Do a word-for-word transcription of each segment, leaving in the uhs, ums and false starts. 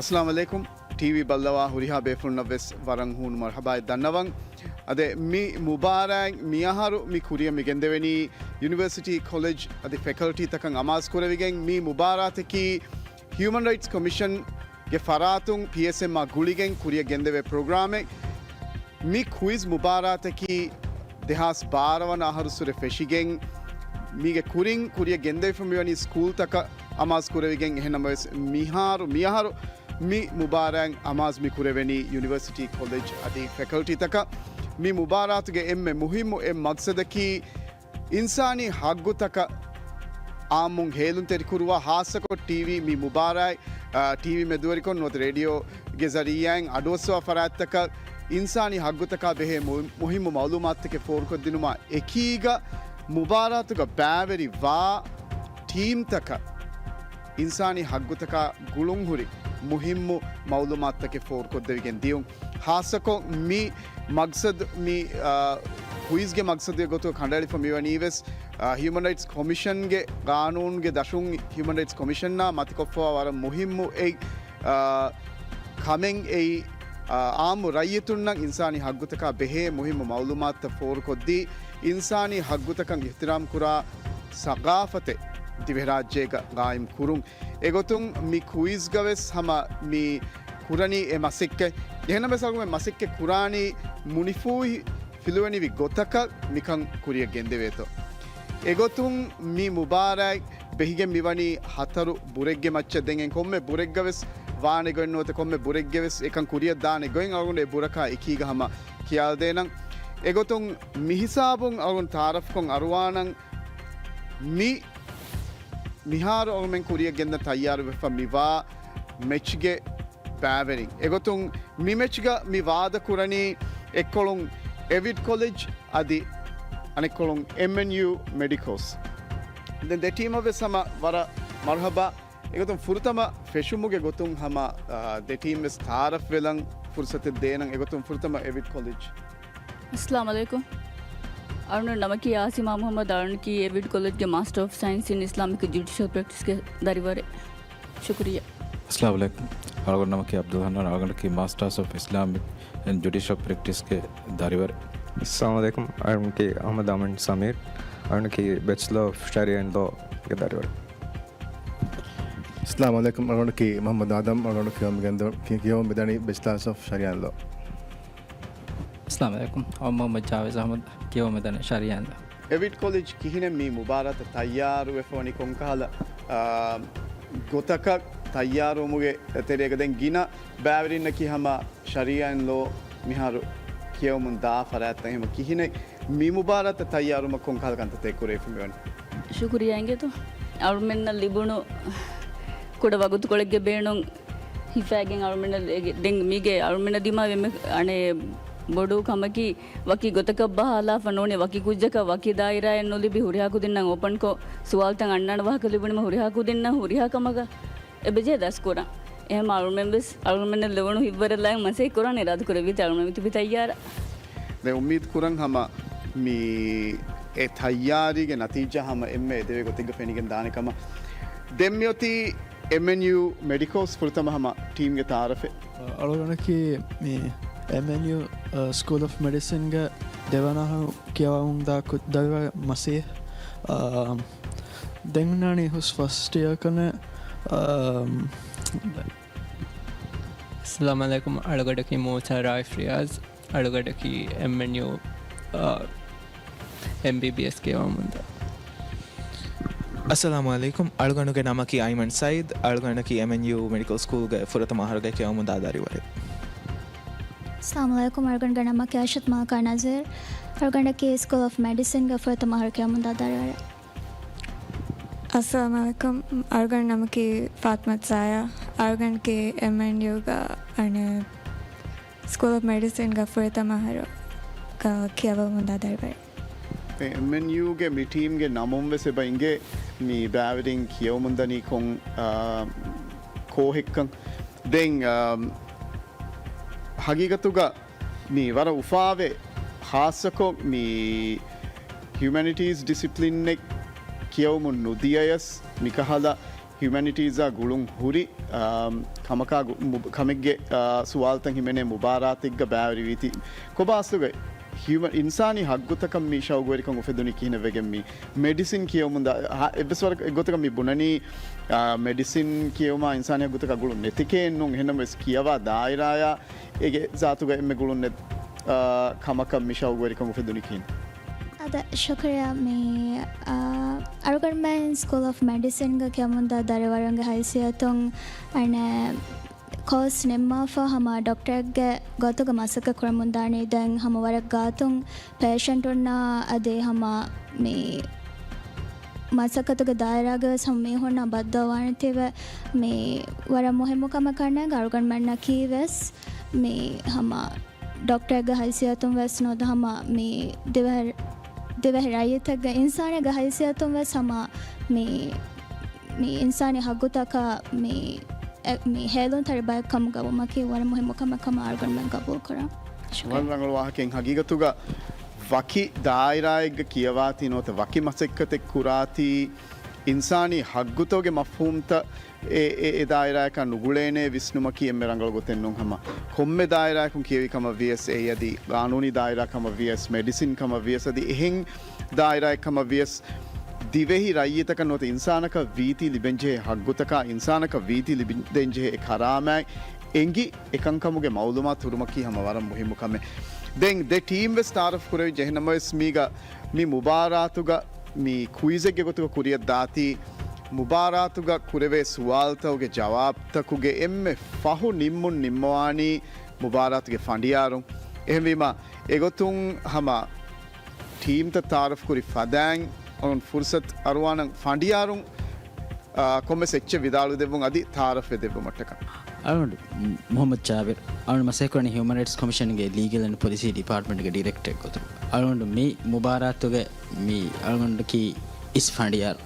އައްސަލާމު ޢަލައިކުމް. ޓީވީ ބައްލަވާ ހުރިހާ ބޭފުޅުންނަށް ވެސް ވަރަށް ހޫނު މަރުޙަބާއެއް ދަންނަވަން. އަދެ މި މުބާރާތް މިއަހަރު މި ކުރިއަށް މި ގެންދެވެނީ ޔުނިވަރސިޓީ ކޮލެޖް އަދި ފެކަލްޓީތަކަށް އަމާޒު ކުރެވިގެން. މި މުބާރާތަކީ ހިއުމަން ރައިޓްސް ކޮމިޝަންގެ ފަރާތުން ޕީއެސްއެމްއާ ގުޅިގެން ކުރިއަށް ގެންދެވޭ ޕްރޮގްރާމެއް. މި ކުއިޒް މުބާރާތަކީ ދެހާސް ބާރަ ވަނަ އަހަރު ސުރެ ފެށިގެން، މީގެ ކުރިން ކުރިއަށް ގެންދެވިފަ މިވަނީ ސްކޫލްތަކަށް އަމާޒު ކުރެވިގެން. އެހެންނަމަވެސް މިހާރު، މިއަހަރު މި މުބާރާތް އަމާޒު މި ކުރެވެނީ ޔުނިވަރސިޓީ ކޮލެޖް އަދި ފެކަލްޓީތަކަށް. މި މުބާރާތުގެ އެންމެ މުހިއްމު އެއް މަގްސަދަކީ، އިންސާނީ ހައްގުތަކަށް އާއްމުން ހޭލުންތެރިކުރުވާ، ހާއްސަކޮށް ޓީވީ މި މުބާރާތް، އާ، ޓީވީ މެދުވެރިކޮށް ނުވަތަ ރޭޑިއޯގެ ޒަރީއާއިން އަޑުއައްސަވާ ފަރާތްތަކަށް އިންސާނީ ހައްގުތަކާ ބެހޭ މު-، މުހިއްމު މައުލޫމާތުތަކެއް ފޯރުކޮށްދިނުމާ އެކީގަ، މުބާރާތުގަ ބައިވެރިވާ ޓީމްތަކަށް އިންސާނީ ހައްގުތަކާ ގުޅުންހުރި މުހިއްމު މައުލޫމާތުތަކެއް ފޯރުކޮށްދެވިގެން ދިޔުން. ހާއްސަކޮށް މި މަގްސަދު، މި، އާ، ކުއިޒްގެ މަގްސަދުގެ ގޮތުގަ ކަނޑައެޅިފަ މިވަނީވެސް، އާ، ހިއުމަން ރައިޓްސް ކޮމިޝަންގެ ގާނޫނުގެ ދަށުން ހިއުމަން ރައިޓްސް ކޮމިޝަންއާ މަތިކޮށްފަވާ ވަރަށް މުހިއްމު އެއް، އާ، ކަމެއް އެއީ، އާ، އާއްމު ރައްޔިތުންނަށް އިންސާނީ ހައްގުތަކާ ބެހޭ މުހިއްމު މައުލޫމާތުތައް ފޯރުކޮށްދީ، އިންސާނީ ހައްގުތަކަށް އިޙްތިރާމް ކުރާ ސަގާފަތެއް ދިވެހިރާއްޖޭގަ ގާއިމް ކުރުން. އެގޮތުން މި ކުއިޒްގަވެސް ހަމަ މި ކުރަނީ އެ މަސައްކަތް. އެހެންނަމަވެސް އަޅުގަނޑުމެން މަސައްކަތް ކުރާނީ މުނިފޫހި ފިލުވެނިވި ގޮތަކަށް މިކަން ކުރިއަށް ގެންދެވޭތޯ. އެގޮތުން މި މުބާރާތް ބެހިގެން މިވަނީ ހަތަރު ބުރެއްގެ މައްޗަށް. ދެން އެ ކޮންމެ ބުރެއްގަވެސް ވާނެ ގޮތް ނުވަތަ ކޮންމެ ބުރެއްގެވެސް އެކަން ކުރިއަށް ދާނެ ގޮތް އަޅުގަނޑު އެ ބުރަކާ އެކީގަ ހަމަ ކިޔާލަދޭނަން. އެގޮތުން މިހިސާބުން އަޅުގަނޑު ތައާރަފްކޮށް އަރުވާނަން. މި މިހާރު އަޅުމެން ކުރިއަށް ގެންދަން ތައްޔާރުވެފަ މިވާ މެޗްގެ ބައިވެރިން. އެގޮތުން މި މެޗްގަ މި ވާދަ ކުރަނީ އެއްކޮޅުން އެވިޑް ކޮލެޖް އަދި އަނެއްކޮޅުން އެމްއެންޔޫ މެޑިކަލްސް. ދެން ދެ ޓީމަށް ވެސް ހަމަ ވަރަށް މަރުހަބާ. އެގޮތުން ފުރަތަމަ ފެށުމުގެ ގޮތުން ހަމަ، އާ، ދެ ޓީމް ވެސް ތައާރަފް ވެލަން ފުރުސަތެއް ދޭނަން. އެގޮތުން ފުރަތަމަ އެވިޑް ކޮލެޖް. އައްސަލާމު ޢަލައިކުމް. އަޅުގަނޑު ނަމަކީ އާސިމާ މުޙައްމަދު. އަޅުގަނޑަކީ އެވިޑް ކޮލެޖްގެ މާސްޓަރ އޮފް ސައިންސް އިން އިސްލާމިކް ޖުޑިޝަލް ޕްރެކްޓިސްގެ ދަރިވަރެއް. ޝުކުރިއްޔާ. އައްސަލާމު ޢަލައިކުމް. އަޅުގަނޑު ނަމަކީ އަބްދުލް ހަންނާން. އަޅުގަނޑަކީ މާސްޓާސް އޮފް އިސްލާމިކް އެންޑް ޖުޑިޝަލް ޕްރެކްޓިސްގެ ދަރިވަރެއް. އައްސަލާމު ޢަލައިކުމް. އަޅުގަނޑަކީ އަޙްމަދު އަމީން ސަމީރް. އަޅުގަނޑަކީ ބެޗްލަރ އޮފް ޝަރީޢަތް އިން ލޯގެ ދަރިވަރެއް. އައްސަލާމު ޢަލައިކުމް. އަޅުގަނޑަކީ މުޙައްމަދު އާދަމް. އަޅުގަނޑު ކިޔަވަން މިގެންދަ-، ކި-، ކިޔަވަން މިދަނީ ބެޗްލާސް އޮފް ޝަރީޢަތް އިން ލޯ. އައްސަލާމު ޢަލައިކުމް. އައު މުޙައްމަދު ޖާވިޒް އަޙްމަދު. ކިޔަވަން މިދަނީ ޝަރީޢަތް އިން ލޯ. އެވިޑް ކޮލެޖް ކިހިނެއް މި މުބާރާތަށް ތައްޔާރުވެފަ ވަނީ؟ ކޮންކަހަލަ، އާ، ގޮތަކަށް ތައްޔާރުވުމުގެ ތެރޭގަ ދެން ގިނަ ބައިވެރިންނަކީ ހަމަ ޝަރީޢަތް އިން ލޯ މިހާރު ކިޔަވަމުން ދާ ފަރާތްތައް. އެހެން ކިހިނެއް މި މުބާރާތަށް ތައްޔާރުވުމަށް ކޮންކަހަލަ ކަންތައްތައް ކުރެވިފަ މިވަނީ؟ ޝުކުރިއްޔާ އިނގޭތޯ. އަޅުމެންނަށް ލިބުނު ކުޑަ ވަގުތުކޮޅެއްގެ ބޭނުން ހިފައިގެން އަޅުމެންނަށް އެ-، ދެން މީގެ އަޅުމެންނަށް ދިމާވި އެންމެ އަނެއް ބޮޑު ކަމަކީ، ވަކި ގޮތަކަށް ބަހާލާފަ ނޫނީ، ވަކި ކުއްޖަކަށް ވަކި ދާއިރާއެއް ނުލިބި، ހުރިހާ ކުދިންނަށް އޯޕަންކޮށް، ސުވާލުތައް އަންނާނެ ވާހަކަ ލިބުނީމަ ހުރިހާ ކުދިންނަށް ހުރިހާ ކަމަކަށް އެބަޖެހޭ ދަސްކުރަން. އެހެން އަޅުމެން ވެސް އަޅުމެންނަށް ލެވުނު ހިތްވަރެއް ލާން މަސައްކަތް ކުރާނެ އިރާދަ ކުރެއްވީތީ އަޅުމެން މިތިބީ ތައްޔާރަށް. ދެން އުއްމީދު ކުރަން ހަމަ މި އެ ތައްޔާރީގެ ނަތީޖާ ހަމަ އެންމެ އެދެވޭ ގޮތެއްގަ ފެނިގެން ދާނެ ކަމަށް. ދެން މިއޮތީ އެމްއެންޔޫ މެޑިކަލްސް. ފުރަތަމަ ހަމަ ޓީމްގެ ތައާރަފެއް. އަޅުގަނޑަކީ މި އެމްއެންޔޫ، އަ، ސްކޫލް އޮފް މެޑިސިންގެ ދެވަނަ އަހަރު ކިޔަވަމުންދާ ކު-، ދަރިވަރެއް މަސީހް. އަ، ދެން ހުންނާނީ ހުސް ފަސްޓް އިޔަރ ކަނެ. އަ، އައްސަލާމު ޢަލައިކުމް. އަޅުގަނޑަކީ މޫސާ ރާއިފް ރިޔާޒް. އަޅުގަނޑަކީ އެމްއެންޔޫ، އާ، އެމްބީބީއެސް ކިޔަވަމުންދާ. އައްސަލާމު ޢަލައިކުމް. އަޅުގަނޑުގެ ނަމަކީ އައިމަން ސައީދް. އަޅުގަނޑަކީ އެމްއެންޔޫ މެޑިކަލް ސްކޫލްގެ ފުރަތަމަ އަހަރުގެ ކިޔަވަމުންދާ ދަރިވަރެއް. އައްސަލާމު ޢަލައިކުމް. އަޅުގަނޑުގެ ނަމަކީ އައިޝަތު މާކާ ނަޒީރް. އަޅުގަނޑަކީ ސްކޫލް އޮފް މެޑިސިންގެ ފުރަތަމަ އަހަރު ކިޔަވަމުންދާ ދަރިވަރެއް. އައްސަލާމު ޢަލައިކުމް. އަޅުގަނޑު ނަމަކީ ފާތިމަތު ޒާޔާ. އަޅުގަނޑަކީ އެމްއެންޔޫގަ އަނެއް ސްކޫލް އޮފް މެޑިސިންގަ ފުރަތަމަ އަހަރު ކިޔަވަމުންދާ ދަރިވަރެއް. އެމްއެންޔޫގެ މި ޓީމްގެ ނަމުން ވެސް އެބަ އިނގޭ މި ބައިވެރިން ކިޔަވަމުންދަނީ ކޮން، އާ، ކޯހެއްކަން. ދެން، އާ، ހަގީގަތުގަ މި ވަރަށް އުފާވޭ، ޚާއްޞަކޮށް މި ހިއުމެނިޓީސް ޑިސިޕްލިންއެއް ކިޔަވަމުން ނުދިޔަޔަސް މިކަހަލަ ހިއުމެނިޓީޒާ ގުޅުން ހުރި، އާ، ކަމަކާ ގު-، މު-، ކަމެއްގެ، އާ، ސުވާލުތައް ހިމެނޭ މުބާރާތެއްގަ ބައިވެރިވީތީ. ކޮބާ އަސްލުގައި ހިއުމަ-، އިންސާނީ ހައްގުތަކަށް މި ޝައުގުވެރިކަން އުފެދުނީ ކިހިނެއް ވެގެން މި މެޑިސިން ކިޔެވުމުން ދާ-، ހަ-، އެއްވެސް ވަރަކަށް އެއްގޮތަކަށް މި ބުނަނީ، އާ، މެޑިސިން ކިޔެވުމާ އިންސާނީ ހައްގުތަކަށް ގުޅުން ނެތިކޭން ނޫން. އެހެންނަމަވެސް ކިޔަވާ ދާއިރާޔާ އޭގެ ޒާތުގަ އެންމެ ގުޅުން ނެތް، އާ، ކަމަކަށް މި ޝައުގުވެރިކަން އުފެދުނީ ކިހިނެއް؟ އަދަ ޝުކުރިއްޔާ މި، އާ، އަޅުގަނޑުމެން ސްކޫލް އޮފް މެޑިސިންގަ ކިޔަމުންދާ ދަރިވަރުންގެ ހައިސިއްޔަތުން އަނެއް ކޯސް ނިންމާފަ ހަމަ ޑޮކްޓަރެއްގެ ގޮތުގަ މަސައްކަތް ކުރަމުންދާނީ. ދެން ހަމަ ވަރަށް ގާތުން ޕޭޝަންޓުންނާ އަދި ހަމަ މި މަސައްކަތުގެ ދާއިރާގަވެސް ހަމަ މީހުންނާ ބައްދަލުވާނެތީވެ، މި ވަރަށް މުހިއްމު ކަމެއް ކަންނޭނގެ އަޅުގަނޑުމެންނަކީވެސް މި ހަމަ ޑޮކްޓަރެއްގެ ހައިސިއްޔަތުން ވެސް ނުވަތަ ހަމަ މި ދިވެހި، ދިވެހި ރައްޔިތެއްގެ އިންސާނެއްގެ ހައިސިއްޔަތުން ވެސް ހަމަ މި، މި އިންސާނީ ހައްގުތަކަށް މި، އެ، މި ހޭލުންތެރި ބައެއް ކަމުގަ ވުމަކީ ވަރަށް މުހިއްމު ކަމެއް ކަމަށް އަޅުގަނޑުމެން ގަބޫލުކުރަން. ޝުކުރިއްޔާ. ވަރަށް ރަނގަޅު ވާހަކައެއް. ހަގީގަތުގަ ވަކި ދާއިރާއެއްގަ ކިޔަވާތީ ނުވަތަ ވަކި މަސައްކަތެއް ކުރާތީ އިންސާނީ ހައްގުތަކުގެ މަފްހޫމްތައް އެ، އެ، އެ ދާއިރާއަކާ ނުގުޅޭނޭ ވިސްނުމަކީ އެންމެ ރަނގަޅު ގޮތެއް ނޫން. ހަމަ ކޮންމެ ދާއިރާއަކުން ކިޔެވި ކަމަށް ވިޔަސް، އެއީ އަދި ގާނޫނީ ދާއިރާ ކަމަށް ވިޔަސް، މެޑިސިން ކަމަށް ވިޔަސް، އަދި އެހެން ދާއިރާއެއް ކަމަށް ވިޔަސް، ދިވެހި ރައްޔިތަކަށް ނުވަތަ އިންސާނަކަށް ވީތީ ލިބެންޖެހޭ ހައްގުތަކާ، އިންސާނަކަށް ވީތީ ލިބިދޭންޖެހޭ އެ ކަރާމާތް އެނގި އެކަންކަމުގެ މައުލޫމާތު ހުރުމަކީ ހަމަ ވަރަށް މުހިއްމު ކަމެއް. ދެން ދެ ޓީމް ވެސް ތައާރަފް ކުރެވިއްޖެ. އެހެންނަމަވެސް މީގަ މި މުބާރާތުގަ މި ކުއިޒެއްގެ ގޮތުގަ ކުރިއަށް ދާތީ، މުބާރާތުގަ ކުރެވޭ ސުވާލުތަކުގެ ޖަވާބުތަކުގެ އެންމެ ފަހު ނިންމުން ނިންމަވާނީ މުބާރާތުގެ ފަނޑިޔާރުން. އެހެންވީމަ، އެގޮތުން ހަމަ ޓީމްތައް ތައާރަފް ކުރި ފަދައިން އޮން ފުރުސަތު އަރުވާނަން ފަނޑިޔާރުން، އާ، ކޮންމެސް އެއްޗެއް ވިދާޅުވެދެއްވުން އަދި ތައާރަފް ވެދެއްވުމަށްޓަކައި. އަޅުގަނޑު މު-، މުހައްމަދު ޖާބިރު. އަޅުގަނޑު މަސައްކަތް ކުރަނީ ހިއުމަން ރައިޓްސް ކޮމިޝަންގެ ލީގަލް އެންޑް ޕޮލިސީ ޑިޕާޓްމަންޓްގެ ޑިރެކްޓަރެއް ގޮތުން. އަޅުގަނޑު މި މުބާރާތުގެ މި އަޅުގަނޑަކީ އިސް ފަނޑިޔާރު.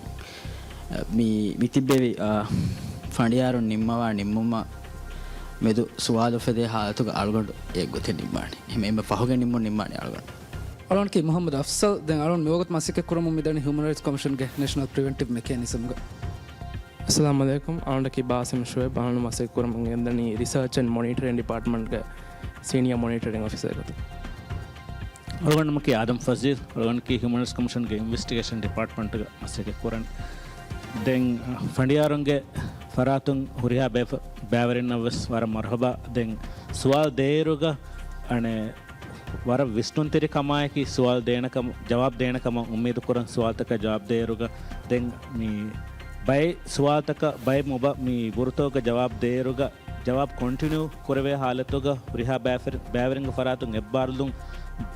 މި، މި ތިއްބެވި، އާ، ފަނޑިޔާރުން ނިންމަވާ ނިންމުމަށް މެދު ސުވާލު އުފެދޭ ހާލަތުގަ އަޅުގަނޑު އެއްގޮތެއް ނިންމާނެ. އެހެން އެންމެ ފަހުގެ ނިންމުން ނިންމާނެ އަޅުގަނޑު. އަޅުގަނޑަކީ މުހައްމަދު އަފްސަލް. ދެން އަޅުގަނޑު މިވަގުތު މަސައްކަތް ކުރަމުން މިދަނީ ހިއުމަން ރައިޓްސް ކޮމިޝަންގެ ނޭޝަނަލް ޕްރިވެންޓިވް މެކޭނިޒަމްގަ. އައްސަލާމު ޢަލައިކުމް. އަޅުގަނޑަކީ ބާސިމް ޝުޢައިބް. އަޅުގަނޑު މަސައްކަތް ކުރަމުން ގެންދަނީ ރިސާޗް އެންޑް މޮނިޓަރިން ޑިޕާޓްމަންޓްގެ ސީނިއާ މޮނިޓަރިން އޮފިސަރެއް ގޮތުން. އަޅުގަނޑުމަކީ އާދަމް ފަޒީލް. އަޅުގަނޑަކީ ހިއުމަން ރައިޓްސް ކޮމިޝަންގެ އިންވެސްޓިގޭޝަން ޑިޕާޓްމަންޓްގަ މަސައްކަތް ކުރަން. ދެން ފަނޑިޔާރުންގެ ފަރާތުން ހުރިހާ ބޭފަ-، ބައިވެރިންނަށް ވެސް ވަރަށް މަރުޙަބާ. ދެން ސުވާލު ދޭއިރުގަ އަނެއް ވަރަށް ވިސްނުންތެރި ކަމާއެކީ ސުވާލު ދޭނެ ކަމަށް، ޖަވާބު ދޭނެ ކަމަށް އުއްމީދު ކުރަން ސުވާލުތަކަށް ޖަވާބު ދޭއިރުގަ. ދެން މި ބައެއް ސުވާލުތަކަށް ބައެއް މުބަ-، މި ބުރުތަކުގަ ޖަވާބު ދޭއިރުގަ، ޖަވާބު ކޮންޓިނިއު ކުރެވޭ ހާލަތުގަ ހުރިހާ ބައިވެރި-، ބައިވެރިންގެ ފަރާތުން އެއްބާރުލުން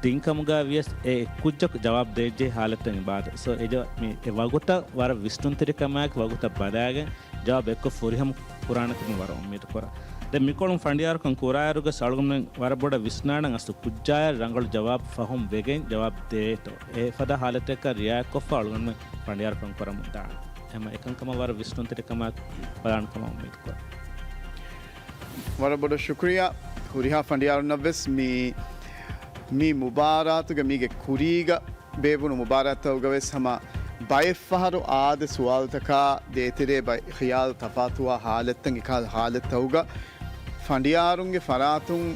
ދިން ކަމުގަ ވިޔަސް އެ ކުއްޖަކު ޖަވާބު ދޭއްޖެ ހާލަތުން އިބާދަ. ސޯ އެ ޖަ-، މި އެ ވަގުތަށް ވަރަށް ވިސްނުންތެރި ކަމާއެކު ވަގުތަށް ބަލާގެން ޖަވާބު އެއްކޮށް ފުރިހަމަ ކުރާނެ ކަމަށް ވަރަށް އުއްމީދު ކުރާ. ދެން މިކޮޅުން ފަނޑިޔާރުކަން ކުރާއިރުގަސް އަޅުގަނޑުމެން ވަރަށް ބޮޑަށް ވިސްނާނަން އަސްލު ކުއްޖާޔަށް ރަނގަޅު ޖަވާބު ފަހުން ވެގެން ޖަވާބު ދޭތޯ. އެ ފަދަ ހާލަތަކަށް ރިއާޔަތްކޮށްފަ އަޅުގަނޑުމެން ފަނޑިޔާރުކަން ކުރަމުން ދާނެ. ހަމަ އެކަންކަމަށް ވަރަށް ވިސްނުންތެރިކަމާއެކު ބަލާނެ ކަމަށް އުއްމީދު ކުރަން. ވަރަށް ބޮޑަށް ޝުކުރިއްޔާ. ހުރިހާ ފަނޑިޔާރުންނަށްވެސް މި، މި މުބާރާތުގެ މީގެ ކުރީގަ ބޭއްވުނު މުބާރާތްތަކުގަވެސް ހަމަ ބައެއްފަހަރު އާދެ ސުވާލުތަކާ ދޭތެރޭ ބައެއް ޚިޔާލު ތަފާތުވާ ހާލަތްތައް އެކަހަލަ ހާލަތްތަކުގަ ފަނޑިޔާރުންގެ ފަރާތުން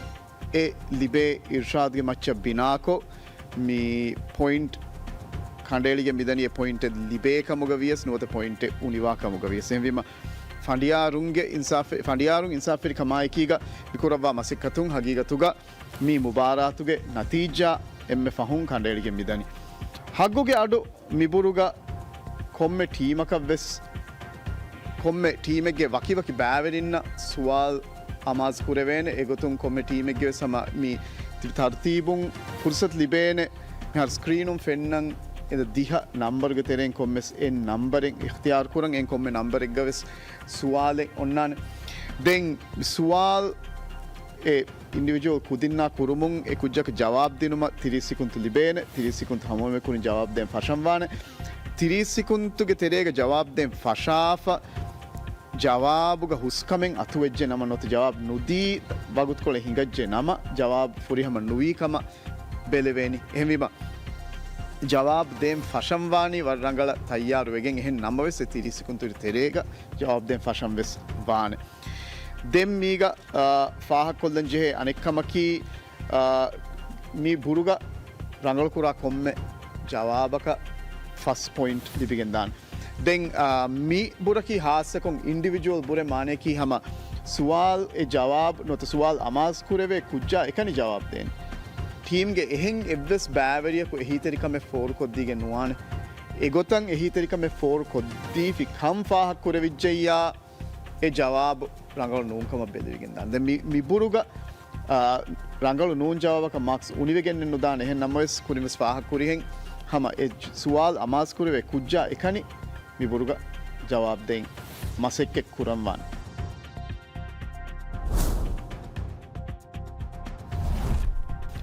އެ ލިބޭ އިރްޝާދުގެ މައްޗަށް ބިނާކޮށް، މި ޕޮއިންޓް ކަނޑައެޅިގެން މިދަނީ އެ ޕޮއިންޓެއް ލިބޭ ކަމުގަ ވިޔަސް ނުވަތަ ޕޮއިންޓެއް އުނިވާ ކަމުގަ ވިޔަސް. އެހެންވީމަ، ފަނޑިޔާރުންގެ އިންސާފެ-، ފަނޑިޔާރުން އިންސާފްވެރި ކަމާއެކީގަ މިކުރައްވާ މަސައްކަތުން ހަގީގަތުގަ މި މުބާރާތުގެ ނަތީޖާ އެންމެ ފަހުން ކަނޑައެޅިގެން މިދަނީ. ހައްގުގެ އަޑު މިބުރުގަ ކޮންމެ ޓީމަކަށްވެސް، ކޮންމެ ޓީމެއްގެ ވަކިވަކި ބައިވެރިންނަށް ސުވާލު އަމާޒު ކުރެވޭނެ. އެގޮތުން ކޮންމެ ޓީމެއްގެވެސް ހަމަ މި ތި-، ތަރުތީބުން ފުރުސަތު ލިބޭނެ. މިހާރު ސްކްރީނުން ފެންނަން އެ ދިހަ ނަންބަރުގެ ތެރެއިން ކޮންމެސް އެއް ނަންބަރެއް އިޚްތިޔާރު ކުރަން. އެ ކޮންމެ ނަންބަރެއްގަވެސް ސުވާލެއް އޮންނާނެ. ދެން ސުވާލު އެ އިންޑިވިޖުއަލް ކުދިންނާ ކުރުމުން އެ ކުއްޖަކަށް ޖަވާބު ދިނުމަށް ތިރީސް ސިކުންތު ލިބޭނެ. ތިރީސް ސިކުންތު ހަމަވުމެއް ކުރިން ޖަވާބު ދޭން ފަށަންވާނެ. ތިރީސް ސިކުންތުގެ ތެރޭގަ ޖަވާބު ދޭން ފަށާފަ، ޖަވާބުގަ ހުސްކަމެއް އަތުވެއްޖެ ނަމަ ނުވަތަ ޖަވާބު ނުދީ ވަގުތުކޮޅެއް ހިނގައްޖެ ނަމަ، ޖަވާބު ފުރިހަމަ ނުވީ ކަމަށް ބެލެވޭނީ. އެހެންވީމަ، ޖަވާބު ދޭން ފަށަން ވާނީ ވަރަށް ރަނގަޅަށް ތައްޔާރު ވެގެން. އެހެން ނަމަވެސް އެ ތިރީސް ސެކުންތުރި ތެރޭގަ ޖަވާބު ދޭން ފަށަން ވެސް ވާނެ. ދެން މީގަ، އާ، ފާހަގަ ކޮށްލަން ޖެހޭ އަނެއް ކަމަކީ، އާ، މި ބުރުގަ ރަނގަޅު ކުރާ ކޮންމެ ޖަވާބަކަށް ފަސް ޕޮއިންޓް ލިބިގެން ދާނެ. ދެން، އާ، މި ބުރަކީ ހާއްސަކޮށް އިންޑިވިޖުއަލް ބުރެއް، މާނަޔަކީ ހަމަ ސުވާލު އެ ޖަވާބު ނުވަތަ ސުވާލު އަމާޒު ކުރެވޭ ކުއްޖާ އެކަނި ޖަވާބު ދޭނެ. ޓީމްގެ އެހެން އެއްވެސް ބައިވެރިޔަކު އެހީތެރިކަމެއް ފޯރުކޮށްދީގެން ނުވާނެ. އެގޮތަށް އެހީތެރިކަމެއް ފޯރުކޮށްދީފި ކަން ފާހަގަ ކުރެވިއްޖެއްޔާ، އެ ޖަވާބު ރަނގަޅު ނޫންކަމަށް ބެލެވިގެން ދާނެ. ދެން މި، މި ބުރުގަ، އާ، ރަނގަޅު ނޫން ޖަވާބަކަށް މާކްސް އުނިވެގެންނެއް ނުދާނެ. އެހެން ނަމަވެސް ކުރިންވެސް ފާހަގަ ކުރިހެން ހަމަ އެ ޖ-، ސުވާލު އަމާޒު ކުރެވޭ ކުއްޖާ އެކަނި މި ބުރުގަ ޖަވާބު ދޭން މަސައްކަތް ކުރަންވާނެ.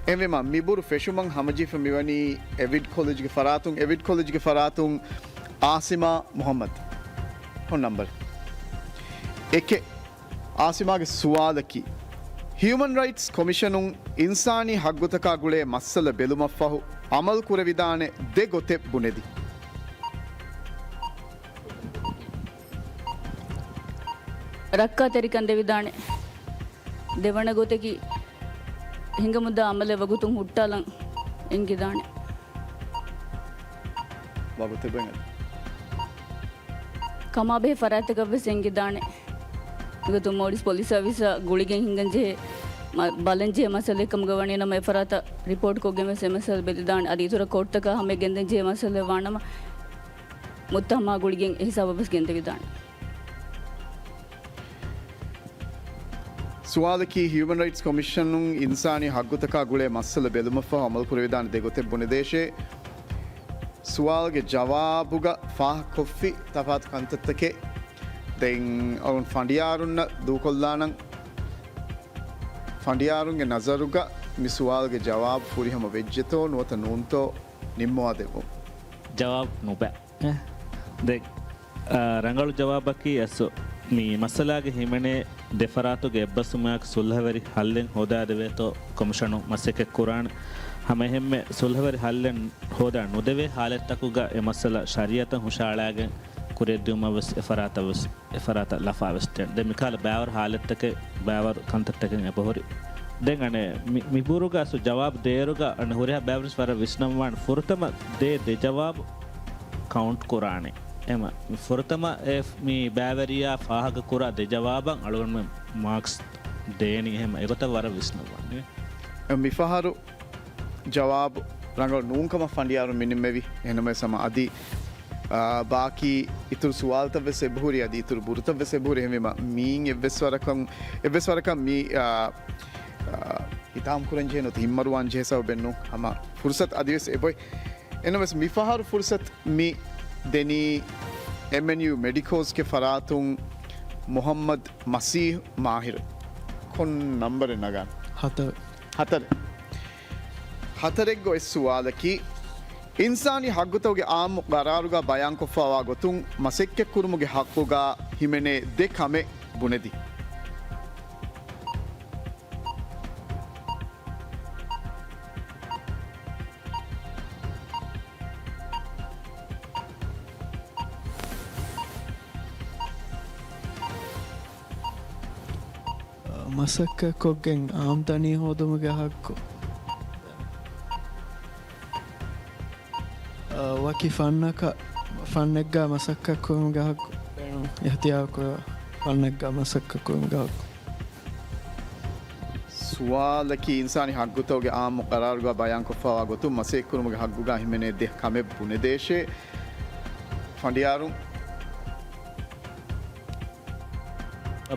އެހެންވީމަ، މިބުރު ފެށުމަށް ހަމަޖެހިފަ މިވަނީ އެވިޑް ކޮލެޖްގެ ފަރާތުން، އެވިޑް ކޮލެޖްގެ ފަރާތުން އާސިމާ މުހައްމަދު. ކޮން ނަމްބަރެއް؟ އެކެއް. އާސިމާގެ ސުވާލަކީ، ހިއުމަން ރައިޓްސް ކޮމިޝަނުން އިންސާނީ ހައްގުތަކާ ގުޅޭ މައްސަލަ ބެލުމަށްފަހު އަމަލު ކުރެވިދާނެ ދެ ގޮތެއް ބުނެދި. ރައްކާތެރިކަން ދެވިދާނެ. ދެވަނަ ގޮތަކީ، ހިނގަމުންދާ އަމަލެއް ވަގުތުން ހުއްޓާލަން އެނގިދާނެ. ވަގުތެއް ބައެއް ކަމާބެހޭ ފަރާތްތަކަށްވެސް އެނގިދާނެ. އެގޮތުން މޯލްޑިވްސް ޕޮލިސް ސަރވިސްއާ ގުޅިގެން ހިނގަންޖެހޭ މަ-، ބަލަންޖެހޭ މައްސަލައެއް ކަމުގަ ވަނީނަމަ، އެ ފަރާތަށް ރިޕޯޓްކޮށްގެންވެސް އެ މައްސަލަ ބެލިދާނެ. އަދި އިތުރަށް ކޯޓްތަކާ ހަމަޔަށް ގެންދަންޖެހޭ މައްސަލައެއް ވާނަމަ، މުއްތަހަމާ ގުޅިގެން އެ ހިސާބަށްވެސް ގެންދެވިދާނެ. ސުވާލަކީ، ހިއުމަން ރައިޓްސް ކޮމިޝަނުން އިންސާނީ ހައްގުތަކާ ގުޅޭ މައްސަލަ ބެލުމަށްފަހު އަމަލު ކުރެވިދާނެ ދެ ގޮތެއް ބުނެދޭށޭ. ސުވާލުގެ ޖަވާބުގަ ފާހަގަކޮށްފި ތަފާތު ކަންތައްތަކެއް ދެން އަޅުން ފަނޑިޔާރުންނަށް ދޫކޮށްލާނަން. ފަނޑިޔާރުންގެ ނަޒަރުގަ މި ސުވާލުގެ ޖަވާބު ފުރިހަމަ ވެއްޖެތޯ ނުވަތަ ނޫންތޯ ނިންމަވާ ދެއްވުން. ޖަވާބު ނުބައި. އެ، ދެ-، އާ، ރަނގަޅު ޖަވާބަކީ އަސްލު މި މައްސަލާގެ ހިމެނޭ ދެ ފަރާތުގެ އެއްބަސްވުމާއެކު ސުލްހަވެރި ހައްލެއް ހޯދާދެވޭތޯ ކޮމިޝަނުން މަސައްކަތް ކުރާނެ. ހަމައެހެންމެ ސުލްހަވެރި ހައްލެއް ހޯދާ ނުދެވޭ ހާލަތްތަކުގަ އެ މައްސަލަ ޝަރީއަތަށް ހުށައަޅާގެން ކުރިއަށްދިއުމަށްވެސް އެ ފަރާތަށްވެސް، އެ ފަރާތަށް ލަފާވެސް ދޭނެ. ދެން މިކަހަލަ ބައިވަރު ހާލަތްތަކެއް، ބައިވަރު ކަންތައްތަކެއް އެބަހުރި. ދެން އަނެއް މި، މި ބުރުގަ އަސްލު ޖަވާބު ދޭއިރުގަ އަނެއް ހުރިހާ ބައިވަރުވެސް ވަރަށް ވިސްނަންވާނެ. ފުރަތަމަ ދޭ ދެ ޖަވާބު ކައުންޓް ކުރާނެ. އެމަ، ފުރަތަމަ އެ މި ބައިވެރިޔާ ފާހަގަކުރާ ދެ ޖަވާބަށް އަޅުގަނޑުމެން މާކްސް ދޭނީ. އެހެމަ އެގޮތަށް ވަރަށް ވިސްނަންވާނެ. މިފަހަރު ޖަވާބު ރަނގަޅު ނޫންކަމަށް ފަނޑިޔާރުން މިނިންމެވި. އެހެންނަމަވެސް ހަމަ އަދި، އާ، ބާކީ އިތުރު ސުވާލުތައްވެސް އެބަހުރި، އަދި އިތުރު ބުރުތައްވެސް އެބަހުރި. އެހެންވީމަ މީން އެއްވެސް ވަރަކަށް، އެއްވެސް ވަރަކަށް މި، އާ، އާ، ހިތާމަކުރަން ޖެހޭ ނުވަތަ ހިތްމަރުވާން ޖެހޭ ސަބަބެއް ނޫން. ހަމަ ފުރުސަތު އަދިވެސް އެބޮތް. އެހެންނަމަވެސް މިފަހަރު ފުރުސަތު މި ދެނީ އެމްއެންޔޫ މެޑިކޯލްސްގެ ފަރާތުން މުހައްމަދު މަސީހް މާހިރު. ކޮން ނަންބަރެއް ނަގާން؟ ހަތަރު. ހަތަރެއް. ހަތަރެއްގެ އޮތް ސުވާލަކީ، އިންސާނީ ހައްގުތަކުގެ އާއްމު ގަރާރުގަ ބަޔާންކޮށްފައިވާ ގޮތުން މަސައްކަތްކުރުމުގެ ހައްގުގަ ހިމެނޭ ދެ ކަމެއް ބުނެދި. މަސައްކަތްކޮށްގެން އާމްދަނީ ހޯދުމުގެ ހައްގު. އަ، ވަކި ފަންނަކަށް، ފަންނެއްގަ މަސައްކަތްކުރުމުގެ ހައްގު. އިހްތިޔާރުކުރާ ފަންނެއްގަ މަސައްކަތްކުރުމުގެ ހައްގު. ސުވާލަކީ، އިންސާނީ ހައްގުތަކުގެ އާއްމު ގަރާރުގަ ބަޔާންކޮށްފައިވާ ގޮތުން މަސައްކަތްކުރުމުގެ ހައްގުގަ ހިމެނޭ ދެ ކަމެއް ބުނެދޭށޭ. ފަނޑިޔާރުން.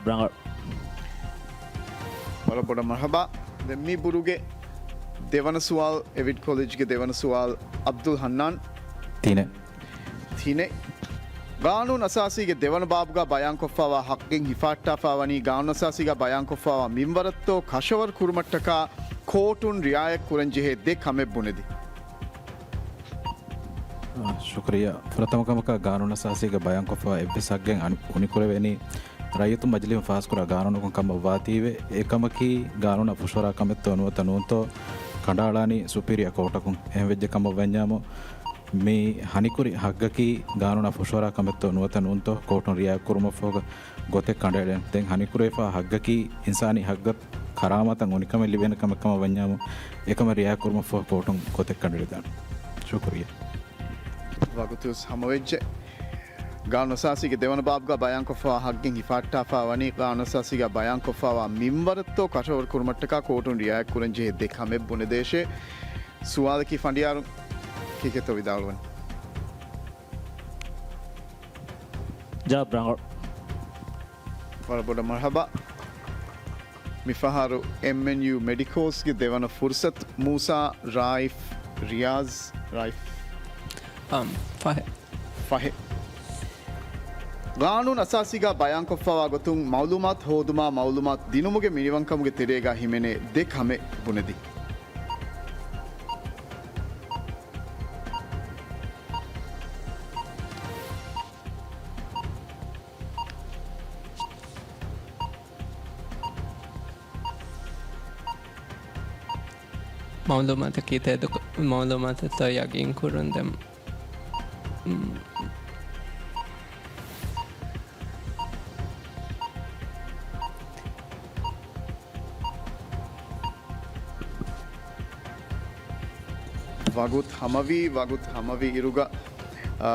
ރަނގަޅު. ވަރަށް ބޮޑަށް މަރުޙަބާ. ދެން މި ބުރުގެ ދެވަނަ ސުވާލު، އެވިޑް ކޮލެޖްގެ ދެވަނަ ސުވާލު، އަބްދުލް ހަންނާން. ތިނެއް. ތިނެއް. ގާނޫނު އަސާސީގެ ދެވަނަ ބާބުގަ ބަޔާންކޮށްފައިވާ ހައްގެއް ހިފަހައްޓާފައިވަނީ ގާނޫނު އަސާސީގަ ބަޔާންކޮށްފައިވާ މިންވަރަށްތޯ ކަށަވަރު ކުރުމަށްޓަކާ ކޯޓުން ރިއާޔަތް ކުރަންޖެހޭ ދެ ކަމެއް ބުނެދި. އާ، ޝުކުރިއްޔާ. ފުރަތަމަ ކަމަކަށް ގާނޫނު އަސާސީގަ ބަޔާންކޮށްފައިވާ އެއްވެސް ހައްގެއް އަނި-، އުނިކުރެވޭނީ ރައްޔިތުން މަޖިލީހުން ފާސްކުރާ ގާނޫނަކުން ކަމަށް ވާތީވެ، އެކަމަކީ ގާނޫނަށް ފުށުއަރާ ކަމެއްތޯ ނުވަތަ ނޫންތޯ، ކަނޑައަޅާނީ ސުޕީރިއަ ކޯޓަކުން. އެހެންވެއްޖެ ކަމަށް ވަންޏާމު، މި ހަނިކުރި ހައްގަކީ ގާނޫނާ ފުށުއަރާ ކަމެއްތޯ ނުވަތަ ނޫންތޯ ކޯޓުން ރިއާޔަތްކުރުމަށްފަހުގަ ގޮތެއް ކަނޑައެޅޭނެ. ދެން ހަނިކުރެވިފާ ހައްގަކީ އިންސާނީ ހައްގަށް ކަރާމަތަށް އުނިކަމެއް ލިބޭނެ ކަމެއް ކަމަށް ވަންޏާމު، އެކަމަށް ރިއާޔަތްކުރުމަށްފަހު ކޯޓުން ގޮތެއް ކަނޑައެޅިދާނެ. ޝުކުރިއްޔާ. ވަގުތުވެސް ހަމަވެއްޖެ. ގާނޫނުއަސާސީގެ ދެވަނަ ބާބުގަ ބަޔާންކޮށްފަވާ ހައްގެއް ހިފަހައްޓާފަ ވަނީ ގާނޫނުއަސާސީގަ ބަޔާންކޮށްފަވާ މިންވަރަށްތޯ ކަށަވަރު ކުރުމަށްޓަކާ ކޯޓުން ރިއާޔަތްކުރަންޖެހޭ ދެ ކަމެއް ބުނެދޭށޭ. ސުވާލަކީ ފަނޑިޔާރު ކީކޭތޯ ވިދާޅުވަނީ؟ ޖަވާބު ރަނގަޅު. ވަރަށް ބޮޑަށް މަރުޙަބާ. މިފަހަރު އެމްއެންޔޫ މެޑިކޯސްގެ ދެވަނަ ފުރުސަތު. މޫސާ، ރާއިފް، ރިޔާޒް. ރާއިފް. އަމް، ފަހެ. ފަހެ. ގާނޫނު އަސާސީގަ ބަޔާންކޮށްފަވާ ގޮތުން މައުލޫމާތު ހޯދުމާ މައުލޫމާތު ދިނުމުގެ މިނިވަންކަމުގެ ތެރޭގަ ހިމެނޭ ދެ ކަމެއް ބުނެދީ. މައުލޫމާތަކީ ތެދު މައުލޫމާތުތޯ ޔަގީންކުރުން ދެން، މް، ވަގުތު ހަމަވީ، ވަގުތު ހަމަވި އިރުގަ، އާ،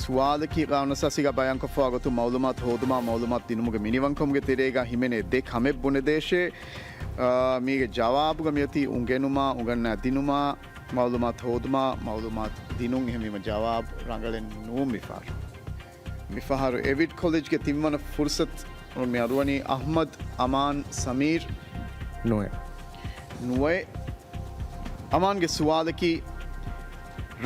ސުވާލަކީ ގާނޫނުއަސާސީގަ ބަޔާންކޮށްފަވާ ގޮތުން މައުލޫމާތު ހޯދުމާ މައުލޫމާތު ދިނުމުގެ މިނިވަންކަމުގެ ތެރޭގަ ހިމެނޭ ދެ ކަމެއް ބުނެދޭށޭ. އާ، މީގެ ޖަވާބުގަ މިއޮތީ އުނގެނުމާ، އުނގަންނާ ދިނުމާ، މައުލޫމާތު ހޯދުމާ، މައުލޫމާތު ދިނުން. އެހެންވީމަ ޖަވާބު ރަނގަޅެއް ނޫން މިފަހަރު. މިފަހަރު އެވިޑް ކޮލެޖްގެ ތިންވަނަ ފުރުސަތު މި އަރުވަނީ އަޙްމަދު، އަމާން، ސަމީރު. ނުވެ. ނުވެ. އަމާންގެ ސުވާލަކީ،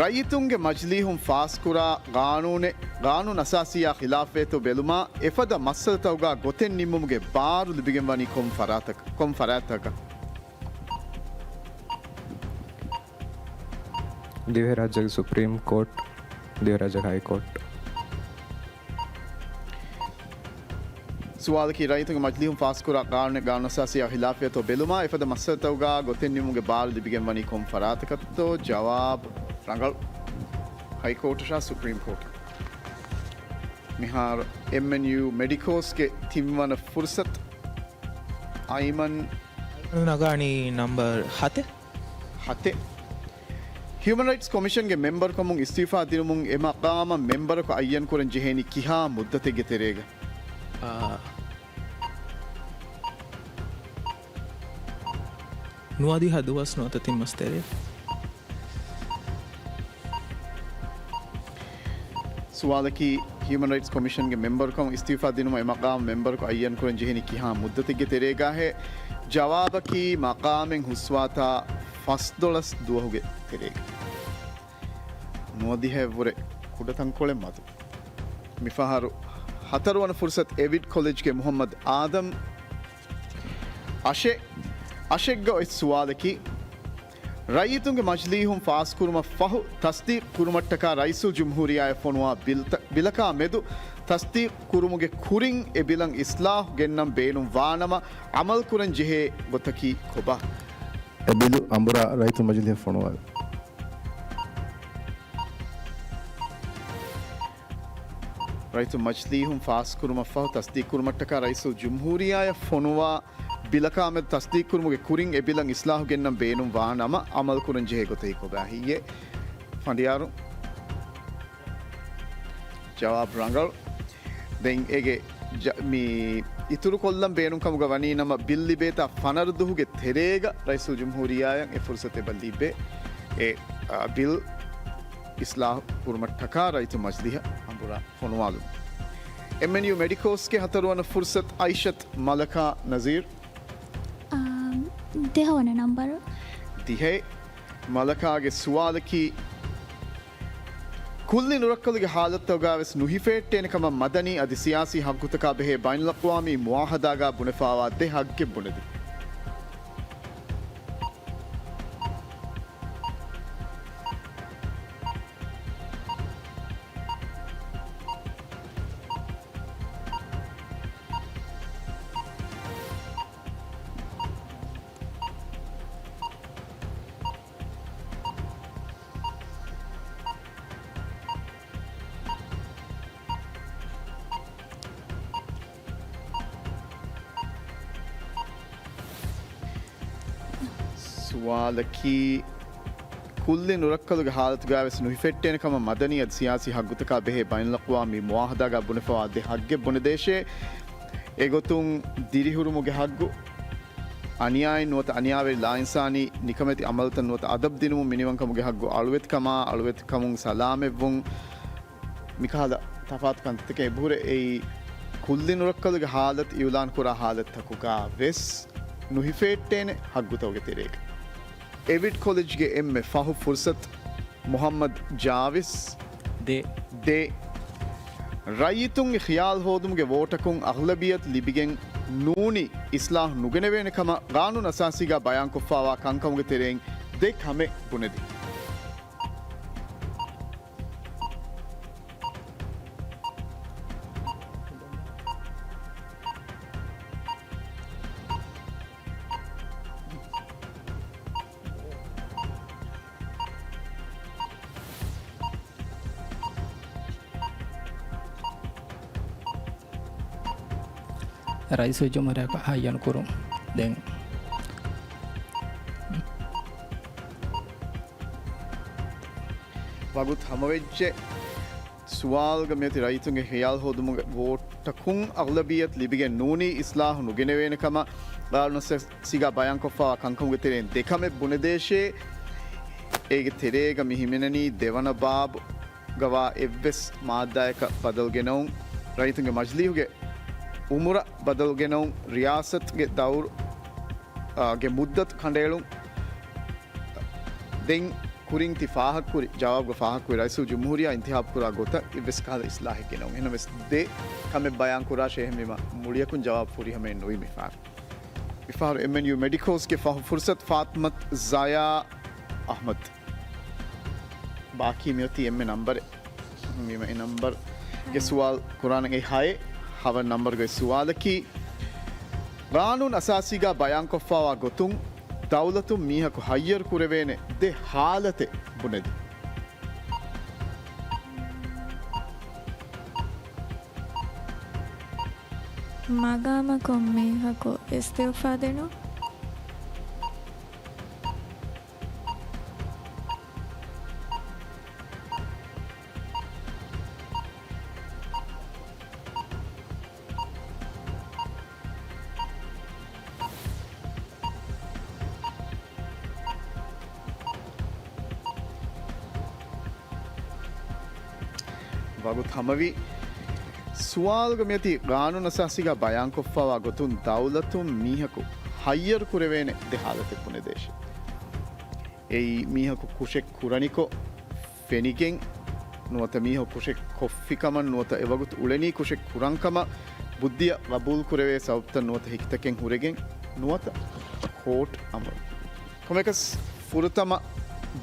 ރައްޔިތުންގެ މަޖިލީހުން ފާސްކުރާ ގާނޫނެއް ގާނޫނު އަސާސީއާ ޚިލާފްވޭތޯ ބެލުމާ، އެފަދަ މައްސަލަތަކުގަ ގޮތެއް ނިންމުމުގެ ބާރު ލިބިގެންވަނީ ކޮން ފަރާތަކަށް؟ ކޮން ފަރާތްތަކަށް؟ ދިވެހިރާއްޖޭގެ ސުޕްރީމް ކޯޓް، ދިވެހިރާއްޖޭގެ ހައިކޯޓް. ސުވާލަކީ، ރައްޔިތުންގެ މަޖިލީހުން ފާސްކުރާ ގާނޫނެއް ގާނޫނު އަސާސީއާ ޚިލާފްވޭތޯ ބެލުމާ، އެފަދަ މައްސަލަތަކުގަ ގޮތެއް ނިންމުމުގެ ބާރު ލިބިގެންވަނީ ކޮން ފަރާތަކަށްތޯ؟ ޖަވާބު ރަނގަޅު. ހައިކޯޓަށާ ސުޕްރީމް ކޯޓަށް. މިހާރު އެމްއެންޔޫ މެޑިކޯސްގެ ތިންވަނަ ފުރުސަތު. އައިމަން. ނަގާނީ ނަމްބަރު ހަތެއް. ހަތެއް. ހިއުމަން ރައިޓްސް ކޮމިޝަންގެ މެމްބަރުކަމުން އިސްތިއުފާ ދިނުމުން އެ މަޤާމަށް މެމްބަރަކު އައްޔަން ކުރަން ޖެހޭނީ ކިހާ މުއްދަތެއްގެ ތެރޭގަ؟ އާ. ނުވަދިހަ ދުވަސް ނުވަތަ ތިން މަސް ތެރޭ. ސުވާލަކީ، ހިއުމަން ރައިޓްސް ކޮމިޝަންގެ މެމްބަރުކަމުން އިސްތިއުފާ ދިނުމަށް އެ މަޤާމަށް މެމްބަރަކު އައްޔަން ކުރަން ޖެހެނީ ކިހާ މުއްދަތެއްގެ ތެރޭގަހޭ؟ ޖަވާބަކީ، މަޤާމެއް ހުސްވާތާ ފަސްދޮޅަސް ދުވަހުގެ ތެރޭގަ. ނުވަދިހައަށްވުރެ ކުޑަތަންކޮޅެއް މަދު. މިފަހަރު ހަތަރުވަނަ ފުރުސަތު އެވިޑް ކޮލެޖްގެ މުޙައްމަދު އާދަމް. އަށެއް، އަށެއްގަ އޮތް ސުވާލަކީ، ރައްޔިތުންގެ މަޖިލީހުން ފާސްކުރުމަށް ފަހު ތަސްދީޤު ކުރުމަށްޓަކާ ރައީސުލްޖުމްހޫރިއްޔާއަށް ފޮނުވާ ބިލްތަ-، ބިލަކާ މެދު ތަސްދީޤު ކުރުމުގެ ކުރިން އެ ބިލަށް އިސްލާހު ގެންނަން ބޭނުން ވާނަމަ، އަމަލު ކުރަން ޖެހޭ ގޮތަކީ ކޮބާ؟ އެ ބިލު އަނބުރާ ރައްޔިތުން މަޖިލީހަށް ފޮނުވާލި. ރައްޔިތުން މަޖިލީހުން ފާސްކުރުމަށްފަހު ތަސްދީޤުކުރުމަށްޓަކާ ރައީސުލްޖުމްހޫރިއްޔާއަށް ފޮނުވާ ބިލަކާ މެދު ތަސްދީޤުކުރުމުގެ ކުރިން އެ ބިލަށް އިސްލާހު ގެންނަން ބޭނުން ވާ ނަމަ، އަމަލު ކުރަން ޖެހޭ ގޮތަކީ ކޮބާ ހެއްޔޭ؟ ފަނޑިޔާރު. ޖަވާބު ރަނގަޅު. ދެން އޭގެ ޖަ-، މި އިތުރު ކޮށްލަން ބޭނުން ކަމުގަ ވަނީ ނަމަ، ބިލް ލިބޭތާ ފަނަރަ ދުވަހުގެ ތެރޭގަ ރައީސުލްޖުމްހޫރިއްޔާއަށް އެ ފުރުސަތު އެބަ ލިބޭ. އެ، އާ، ބިލް އިސްލާހު ކުރުމަށްޓަކާ ރައްޔިތުން މަޖިލީހަށް އަނބުރާ ފޮނުވާލުން. އެމްއެންޔޫ މެޑިކޯސްގެ ހަތަރުވަނަ ފުރުސަތު އައިޝަތު މަލަކާ ނަޒީރު. އާ، ދިހަވަނަ ނަންބަރު. ދިހައެއް. މަލަކާގެ ސުވާލަކީ، ކުއްލި ނުރައްކަލުގެ ހާލަތުތަކުގައިވެސް ނުހިފެހެއްޓޭނެ ކަމަށް މަދަނީ އަދި ސިޔާސީ ހައްގުތަކާ ބެހޭ ބައިނަލްއަޤްވާމީ މުއާހަދާގަ ބުނެފަވާ ދެ ހައްގެއް ބުނެދީ. ސުވާލަކީ، ކުއްލި ނުރައްކަލުގެ ހާލަތުގައިވެސް ނުހިފެއްޓޭނެ ކަމަށް މަދަނީ އަދި ސިޔާސީ ހައްގުތަކާ ބެހޭ ބައިނަލްއަޤްވާމީ މުއާހަދާގަ ބުނެފަވާ ދެ ހައްގެއް ބުނެދޭށޭ. އެގޮތުން ދިރިހުރުމުގެ ހައްގު، އަނިޔާއެއް ނުވަތަ އަނިޔާވެރި ލާއިންސާނީ ނިކަމެތި އަމަލުތައް ނުވަތަ އަދަބު ދިނުމުން މިނިވަންކަމުގެ ހައްގު، އަޅުވެތިކަމާ އަޅުވެތިކަމުން ސަލާމަތްވުން، މިކަހަލަ ތަފާތު ކަންތައްތަކެއް އެބަހުރޭ. އެއީ ކުއްލި ނުރައްކަލުގެ ހާލަތު އިއުލާން ކުރާ ހާލަތުތަކުގަ ވެސް ނުހިފޭއްޓޭނެ ހައްގުތަކުގެ ތެރޭގަ. އެވިޓް ކޮލެޖްގެ އެންމެ ފަހު ފުރުސަތު މުޙައްމަދު ޖާވިސް. ދެ. ދެ. ރައްޔިތުންގެ ޚިޔާލު ހޯދުމުގެ ވޯޓަކުން އަޣްލަބިއްޔަތު ލިބިގެން ނޫނީ އިސްލާހު ނުގެނެވޭނެ ކަމަށް ގާނޫނު އަސާސީގަ ބަޔާންކޮށްފައިވާ ކަންކަމުގެ ތެރެއިން ދެ ކަމެއް ބުނެދިން. ރައީސުލްޖުމްހޫރިއްޔާ ހައްޔަރު ކުރުން. ދެން ވަގުތު ހަމަވެއްޖެ. ސުވާލުގަ މިއޮތީ ރައްޔިތުންގެ ޚިޔާލު ހޯދުމުގެ ވޯޓަކުން އަޣްލަބިއްޔަތު ލިބިގެން ނޫނީ އިސްލާހު ނުގެނެވޭނެ ކަމަށް ގާނޫނު އަސާސީގަ ބަޔާންކޮށްފައިވާ ކަންކަމުގެ ތެރެއިން ދެ ކަމެއް ބުނެދޭށޭ. އޭގެ ތެރޭގަ މި ހިމެނެނީ ދެވަނަ ބާބު ގަވާ އެއްވެސް މާއްދާއަކަށް ބަދަލު ގެނައުން، ރައްޔިތުންގެ މަޖިލީހުގެ އުމުރަށް ބަދަލު ގެނައުން، ރިޔާސަތުގެ ދައުރު، އާ، ގެ މުއްދަތު ކަނޑައެޅުން. ދެން ކުރިން ތި ފާހަގަކުރި، ޖަވާބުގަ ފާހަގަކުރި ރައީސުލްޖުމްހޫރިއްޔާ އިންތިހާބު ކުރާ ގޮތަށް އެއްވެސް ކަހަލަ އިސްލާހެއް ގެނައުން. އެހެންނަމަވެސް ދެ ކަމެއް ބަޔާން ކުރާށޭ، އެހެންވީމަ މުޅިއަކުން ޖަވާބު ފުރިހަމައެއް ނުވި މިފަހަރު. މިފަހަރު އެމްއެންޔޫ މެޑިކޯލްސްގެ ފަހު ފުރުސަތު ފާތިމަތު ޒަޔާ އަޙްމަދު. ބާކީ މިއޮތީ އެންމެ ނަންބަރެއް. ވީމަ އެ ނަންބަރުގެ ސުވާލު ކުރާނަން އެއީ ހައެއް. ހަވަން ނަންބަރުގެ ސުވާލަކީ، ގާނޫނު އަސާސީގަ ބަޔާންކޮށްފައިވާ ގޮތުން ދައުލަތުން މީހަކު ހައްޔަރު ކުރެވޭނެ ދެ ހާލަތެއް ބުނެދިން. މަގާމަކުން މީހަކު އިސްތިއުފާ ދިނުން. ވަގުތު ހަމަވި. ސުވާލުގަ މިއޮތީ ގާނޫނު އަސާސީގަ ބަޔާންކޮށްފައިވާ ގޮތުން ދައުލަތުން މީހަކު ހައްޔަރު ކުރެވޭނެ ދެ ހާލަތެއް ބުނެދޭށޭ. އެއީ މީހަކު ކުށެއް ކުރަނިކޮށް ފެނިގެން، ނުވަތަ މީހަކު ކުށެއް ކޮށްފިކަމަށް ނުވަތަ އެވަގުތު އުޅެނީ ކުށެއް ކުރަންކަމަށް ބުއްދިއަށް ގަބޫލު ކުރެވޭ ސަބަބުތައް ނުވަތަ ހެކިތަކެއް ހުރެގެން ނުވަތަ ކޯޓް އަމުރު. ކޮންމެއަކަސް ފުރަތަމަ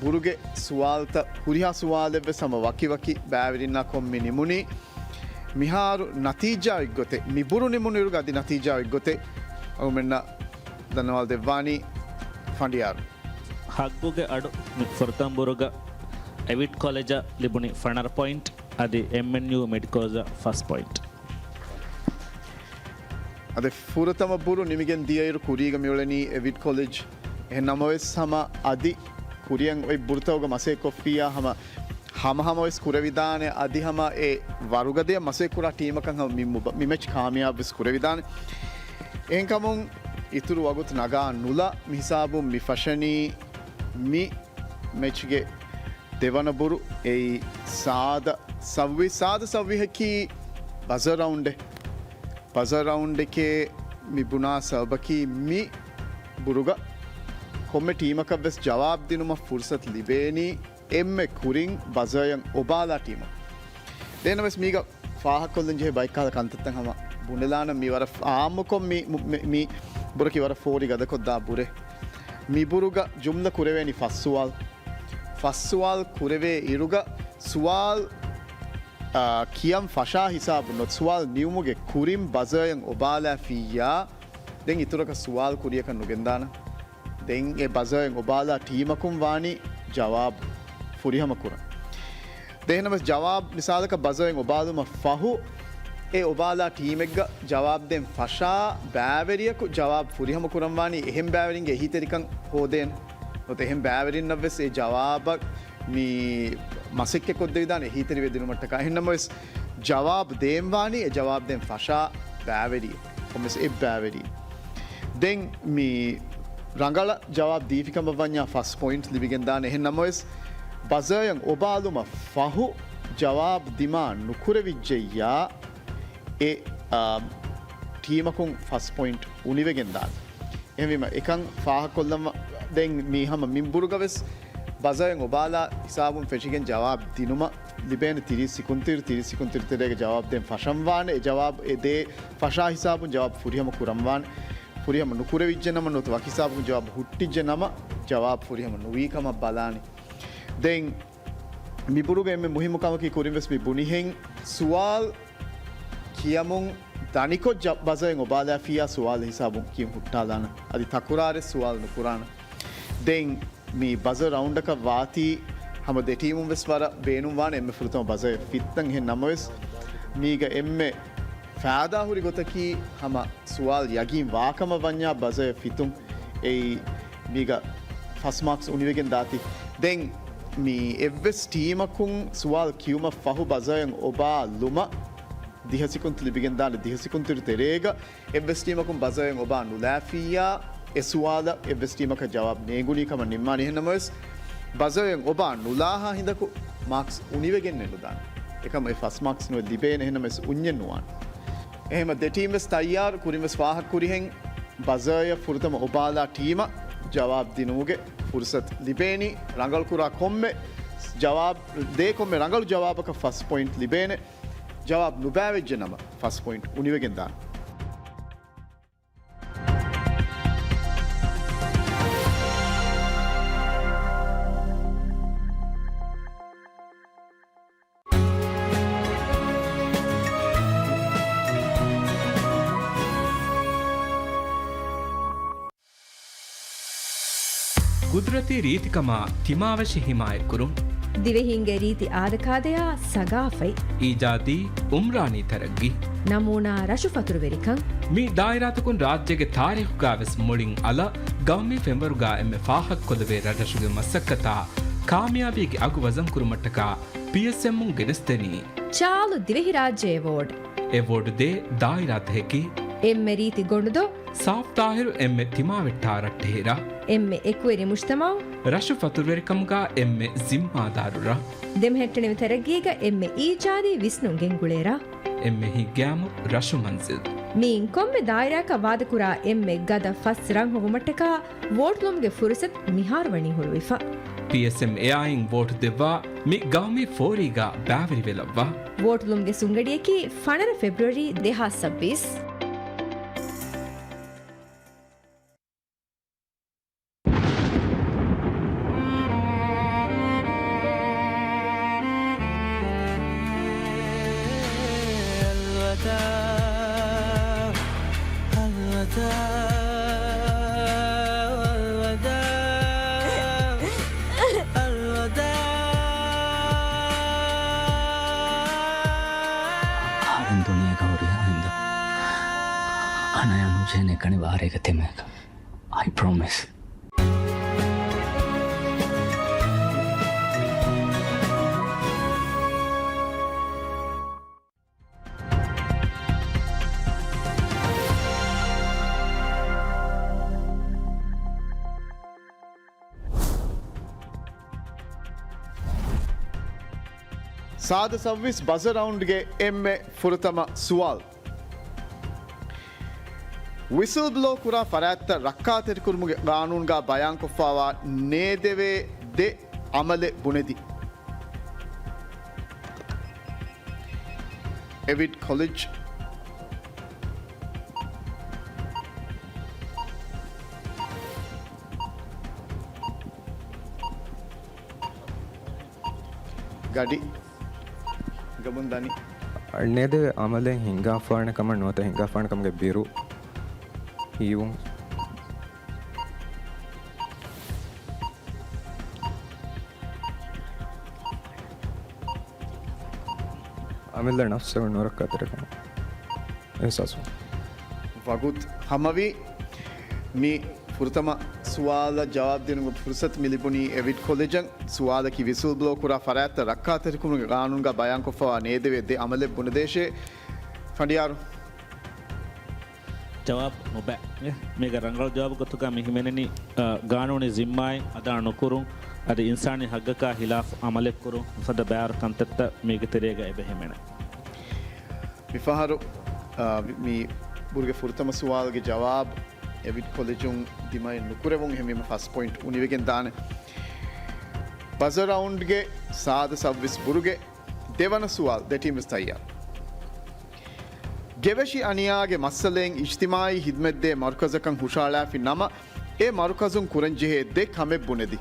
ބުރުގެ ސުވާލުތައް، ހުރިހާ ސުވާލެއްވެސް ހަމަ ވަކިވަކި ބައިވެރިންނާ ކޮށް މި ނިމުނީ. މިހާރު ނަތީޖާ އޮތްގޮތެއް، މި ބުރު ނިމުނުއިރުގަ އަދި ނަތީޖާ އޮތްގޮތެއް އަޅުމެންނަށް ދަންނަވާލަ ދެއްވާނީ ފަނޑިޔާރު. ހައްގުގެ އަޑު މި ފުރަތަމަ ބުރުގަ އެވިޓް ކޮލެޖަށް ލިބުނީ ފަނަރަ ޕޮއިންޓް، އަދި އެމްއެންޔޫ މެޑިކޯލްއަށް ފަސް ޕޮއިންޓް. އަދި ފުރަތަމަ ބުރު ނިމިގެން ދިޔައިރު ކުރީގަ މިއުޅެނީ އެވިޓް ކޮލެޖް. އެހެން ނަމަވެސް ހަމަ އަދި ކުރިއަށް އޮތް ބުރުތަކުގަ މަސައްކަތް ކޮށްފިއްޔާ ހަމަ ހަމަހަމަވެސް ކުރެވިދާނެ، އަދި ހަމަ އެ ވަރުގަދަޔަށް މަސައްކަތް ކުރާ ޓީމަކަށް ހަމަ މި މުބަ-، މި މެޗް ކާމިޔާބުވެސް ކުރެވިދާނެ. އެހެންކަމުން އިތުރު ވަގުތު ނަގާ ނުލާ މި ހިސާބުން މި ފަށަނީ މި މެޗްގެ ދެވަނަ ބުރު އެއީ ސާދަ ސައްވީސް، ސާދަ ސައްވީހަކީ ބަޒަރ ރައުންޑެއް. ބަޒަރ ރައުންޑެކޭ މި ބުނާ ސަބަބަކީ މި ބުރުގަ ކޮންމެ ޓީމަކަށްވެސް ޖަވާބު ދިނުމަށް ފުރުސަތު ލިބޭނީ އެންމެ ކުރިން ބަޒަރއަށް އޮބާލާ ޓީމަށް. ދެންވެސް މީގަ ފާހަގަކޮށްލަން ޖެހޭ ބައެއް ކަހަލަ ކަންތައްތައް ހަމަ ބުނެލާނަން. މި ވަރަށް އާއްމުކޮށް މި، މި، މި ބުރަކީ ވަރަށް ފޯރި ގަދަކޮށްދާ ބުރެއް. މި ބުރުގަ ޖުމްލަ ކުރެވޭނީ ފަސް ސުވާލު. ފަސް ސުވާލު ކުރެވޭ އިރުގަ ސުވާލު، އާ، ކިޔަން ފަށާ ހިސާބުން ނުވަތަ ސުވާލު ނިމުމުގެ ކުރިން ބަޒަރއަށް އޮބާލާފިއްޔާ، ދެން އިތުރަކަށް ސުވާލު ކުރިޔަކަށް ނުގެންދާނަން. ދެން އެ ބަޒަރއިން އޮބާލާ ޓީމަކުން ވާނީ ޖަވާބު ފުރިހަމަ ކުރަން. ދެންވެސް ޖަވާބު މިސާލަކަށް ބަޒަރއިން އޮބާލުމަށް ފަހު، އެ އޮބާލާ ޓީމެއްގަ ޖަވާބު ދޭން ފަށާ ބައިވެރިޔަކު ޖަވާބު ފުރިހަމަ ކުރަން ވާނީ އެހެން ބައިވެރިންގެ އެހީތެރިކަން ހޯދޭނެ. ނުވަތަ އެހެން ބައިވެރިންނަށްވެސް އެ ޖަވާބަށް މި މަސައްކަތްކޮށްދެވިދާނެ އެހީތެރިވެ ދިނުމަށްޓަކާ. އެހެންނަމަވެސް، ޖަވާބު ދޭންވާނީ އެ ޖަވާބު ދޭން ފަށާ ބައިވެރިއެއް. ކޮންމެސް އެއް ބައިވެރި. ދެން މި ރަނގަޅަށް ޖަވާބު ދީފިކަމަށް ވަންޏާ ފަސް ޕޮއިންޓް ލިބިގެންދާނެ. އެހެން ނަމަވެސް، ބަޒަރު އޮބާލުމަށް ފަހު ޖަވާބު ދިމާ ނުކުރެވިއްޖެއްޔާ، އެ، އާ، ޓީމަކުން ފަސް ޕޮއިންޓް އުނިވެގެންދާނެ. އެހެންވީމަ، އެކަން ފާހަގަކޮށްލަން ދެން މީ ހަމަ މިންބުރުގަވެސް ބަޒަރު އޮބާލާ ހިސާބުން ފެށިގެން ޖަވާބު ދިނުމަށް ލިބޭނެ ތިރީސް ސިކުންތިރި، ތިރީސް ސިކުންތިރި ތެރޭގަ ޖަވާބު ދޭން ފަށަންވާނެ. އެ ޖަވާބު އެ ދޭ ފަށާ ހިސާބުން ޖަވާބު ފުރިހަމަ ކުރަންވާނެ. ފުރިހަމަ ނުކުރެވިއްޖެ ނަމަ، ނުވަތަ ވަކި ހިސާބުން ޖަވާބު ހުއްޓިއްޖެ ނަމަ، ޖަވާބު ފުރިހަމަ ނުވީ ކަމަށް ބަލާނެ. ދެން މިބުރުގެ އެންމެ މުހިއްމު ކަމަކީ، ކުރިންވެސް މި ބުނިހެން ސުވާލު ކިޔަމުން ދަނިކޮށް ޖަ-، ބަޒަރު އޮބާލާފިއްޔާ ސުވާލު ހިސާބުން ކިޔުން ހުއްޓާލާނަން. އަދި ތަކުރާރެއް ސުވާލު ނުކުރާނަން. ދެން މި ބަޒަރު ރައުންޑަކަށް ވާތީ ހަމަ ދެ ޓީމުން ވެސް ވަރަށް ބޭނުންވާނެ އެންމެ ފުރަތަމަ ބަޒަރު ފިއްތަން. އެހެން ނަމަވެސް، މީގަ އެންމެ ފައިދާހުރި ގޮތަކީ ހަމަ ސުވާލު ޔަގީން ވާކަމަށް ވަންޏާ ބަޒަރު ފިތުން. އެއީ މީގަ ފަސް މާކްސް އުނިވެގެން ދާތީ. ދެން މި އެއްވެސް ޓީމަކުން ސުވާލު ކިޔުމަށް ފަހު ބަޒަރު އޮބާލުމަށް ދިހަ ސިކުންތު ލިބިގެންދާނެ. ދިހަ ސިކުންތު ތެރޭގަ އެއްވެސް ޓީމަކުން ބަޒަރު އޮބާ ނުލާފިއްޔާ، އެ ސުވާލަށް އެއްވެސް ޓީމަކަށް ޖަވާބު ނޭނގުނީ ކަމަށް ނިންމާނެ. އެހެންނަމަވެސް، ބަޒަރު އޮބާ ނުލާހާ ހިނދަކު މާކްސް އުނިވެގެންނެއް ނުދާނެ. އެކަމަށް އެ ފަސް މާކްސް ނުވެ ލިބޭނެ، އެހެންނަމަވެސް އުންޏެއް ނުވާނެ. އެހެންމަ ދެ ޓީމް ވެސް ތައްޔާރު. ކުރިން ވެސް ފާހަގަކުރިހެން، ބަޒަރަށް ފުރަތަމަ އޮބާލާ ޓީމަށް ޖަވާބު ދިނުމުގެ ފުރުސަތު ލިބޭނީ. ރަނގަޅުކުރާ ކޮންމެ ޖަވާބު، ދޭ ކޮންމެ ރަނގަޅު ޖަވާބަކަށް ފަސް ޕޮއިންޓް ލިބޭނެ. ޖަވާބު ނުބައިވެއްޖެ ނަމަ، ފަސް ޕޮއިންޓް އުނިވެގެން ދާނެ. ގުދުރަތީ ރީތިކަމާ ތިމާވެށި ހިމާޔަތްކުރުން. ދިވެހީންގެ ރީތި އާދަކާދަޔާ ސަގާފަތް. އީޖާދީ އުމްރާނީ ތަރައްގީ. ނަމޫނާ ރަށު ފަތުރުވެރިކަން. މި ދާއިރާތަކުން ރާއްޖޭގެ ތާރީޚުގާވެސް މުޅިން އަލަށް ގައުމީ ފެންވަރުގާ އެންމެ ފާހަގަކޮށްލެވޭ ރަށްރަށުގެ މަސައްކަތާ ކާމިޔާބީގެ އަގު ވަޒަންކުރުމަށްޓަކާ ޕީއެސްއެމުން ގެނެސްދެނީ. ޗާލު ދިވެހިރާއްޖެ އެވޯޑް. އެވޯޑް ދޭ ދާއިރާތަކަކީ. އެންމެ ރީތި ގޮނޑުދޮށް. ސާފް ތާހިރު އެންމެ ތިމާވެއްޓާ ރައްޓެހި ރަށް. އެންމެ އެކުވެރި މުޖްތަމައު. ރަށު ފަތުރުވެރިކަމުގާ އެންމެ ޒިންމާދާރު ރަށް. ދެމެހެއްޓެނިވި ތަރައްގީގަ އެންމެ އީޖާދީ ވިސްނުން ގެންގުޅޭ ރަށް. އެންމެ ހިތްގައިމު ރަށު މަންޒިލް. މިއިން ކޮންމެ ދާއިރާއަކަށް ވާދަކުރާ އެންމެ ގަދަ ފަސް ރަށް ހޮވުމަށްޓަކާ ވޯޓުލުމުގެ ފުރުސަތު މިހާރު ވަނީ ހުޅުވިފަ. ޕީއެސްއެމް އެއާއިން ވޯޓު ދެއްވާ މި ގައުމީ ފޯރީގާ ބައިވެރިވެލައްވާ. ވޯޓުލުމުގެ ސުނގަޑިއަކީ ފަނަރަ ފެބްރުއަރީ ދެހާސް ސައްބީސް. އަހަރެން ދުނިޔޭގަ ހުރިހާ ހިނދު ހަނަޔާ ނުޖެހޭނެ ކަނި ވާރޭގަ ތިމޭކަށް. I promise. ސާދަ ސައުވީސް ބަޒަރ ރައުންޑްގެ އެންމެ ފުރަތަމަ ސުވާލު. ވިސްލް ބްލޯ ކުރާ ފަރާތްތައް ރައްކާތެރިކުރުމުގެ ގާނޫނުގާ ބަޔާންކޮށްފާވާ ނޭދެވޭ ދެ އަމަލެއް ބުނެދީ. އެވިޓް ކޮލެޖް. ގަޑި. ގަބުން ދަނީ. ނޭދެވޭ އަމަލެއް ހިނގާފާނެ ކަމަށް ނުވަތަ ހިނގާފާނެ ކަމުގެ ބިރު ހީވުން. އަމިއްލަ ނަފްސެއް ނުރައްކާތެރިކަމަށް އިޙްސާސްވުން. ވަގުތު ހަމަވީ. މި ފުރަތަމަ ސުވާލަށް ޖަވާބު ދިނުމުގެ ފުރުސަތު މި ލިބުނީ އެވިޓް ކޮލެޖަށް. ސުވާލަކީ ވިސްލް ބްލޯ ކުރާ ފަރާތްތައް ރައްކާތެރިކުރުމުގެ ގާނޫނުގަ ބަޔާންކޮށްފަވާ ނޭދެވޭ ދެ އަމަލެއް ބުނެދޭށޭ. ފަނޑިޔާރު. ޖަވާބު ނުބައި. މީގެ ރަނގަޅު ޖަވާބު ގޮތުގަ މި ހިމެނެނީ، އަ، ގާނޫނީ ޒިންމާއެއް އަދާ ނުކުރުން، އަދި އިންސާނީ ހައްގަކާ ހިލާފް އަމަލެއް ކުރުން ފަދަ ބައިވަރު ކަންތައްތައް މީގެ ތެރޭގަ އެބަ ހިމެނޭ. މިފަހަރު، އާ، މި ބުރުގެ ފުރަތަމަ ސުވާލުގެ ޖަވާބު އެވިޓް ކޮލެޖުން ދިމައެއް ނުކުރެވުން. އެހެންވީމަ ފަސް ޕޮއިންޓް އުނިވެގެން ދާނެ. ބަޒަރ ރައުންޑްގެ ސާދަ ސައުވީސް ބުރުގެ ދެވަނަ ސުވާލު، ދެ ޓީމް ވެސް ތައްޔާރު. ގެވެށި އަނިޔާގެ މައްސަލައިން އިޖްތިމާއީ ހިދްމަތްދޭ މަރުކަޒަކަށް ހުށަހަޅާފި ނަމަ، އެ މަރުކަޒުން ކުރަންޖެހޭ ދެ ކަމެއް ބުނެދި.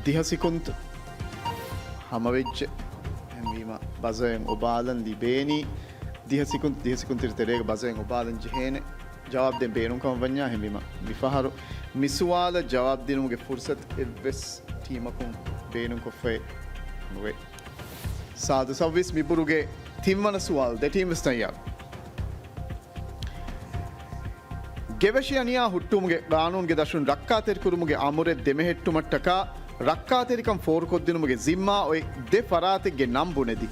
ދިހަ ސިކުންތު ހަމަވެއްޖެ. އެހެންވީމަ ބަޒައެއް އޮބާލަން ލިބޭނީ. ދިހަ ސިކުންތު، ދިހަ ސިކުންތިރި ތެރޭގަ ބަޒައެއް އޮބާލަން ޖެހޭނެ. ޖަވާބު ދޭން ބޭނުންކަމަށް ވަންޏާ. އެހެންވީމަ މިފަހަރު މި ސުވާލަށް ޖަވާބު ދިނުމުގެ ފުރުސަތު އެއްވެސް ޓީމަކުން ބޭނުންކޮށްފައެއް ނުވޭ. ސާދަ ސައުވީސް މިބުރުގެ ތިންވަނަ ސުވާލު، ދެ ޓީމް ވެސް ތައްޔާރު. ގެވެށި އަނިޔާ ހުއްޓުވުމުގެ ގާނޫނުގެ ދަށުން ރައްކާތެރިކުރުމުގެ އަމުރެއް ދެމެހެއްޓުމަށްޓަކާ، ރައްކާތެރިކަން ފޯރުކޮށްދިނުމުގެ ޒިންމާ އޮތް ދެ ފަރާތެއްގެ ނަން ބުނެދި.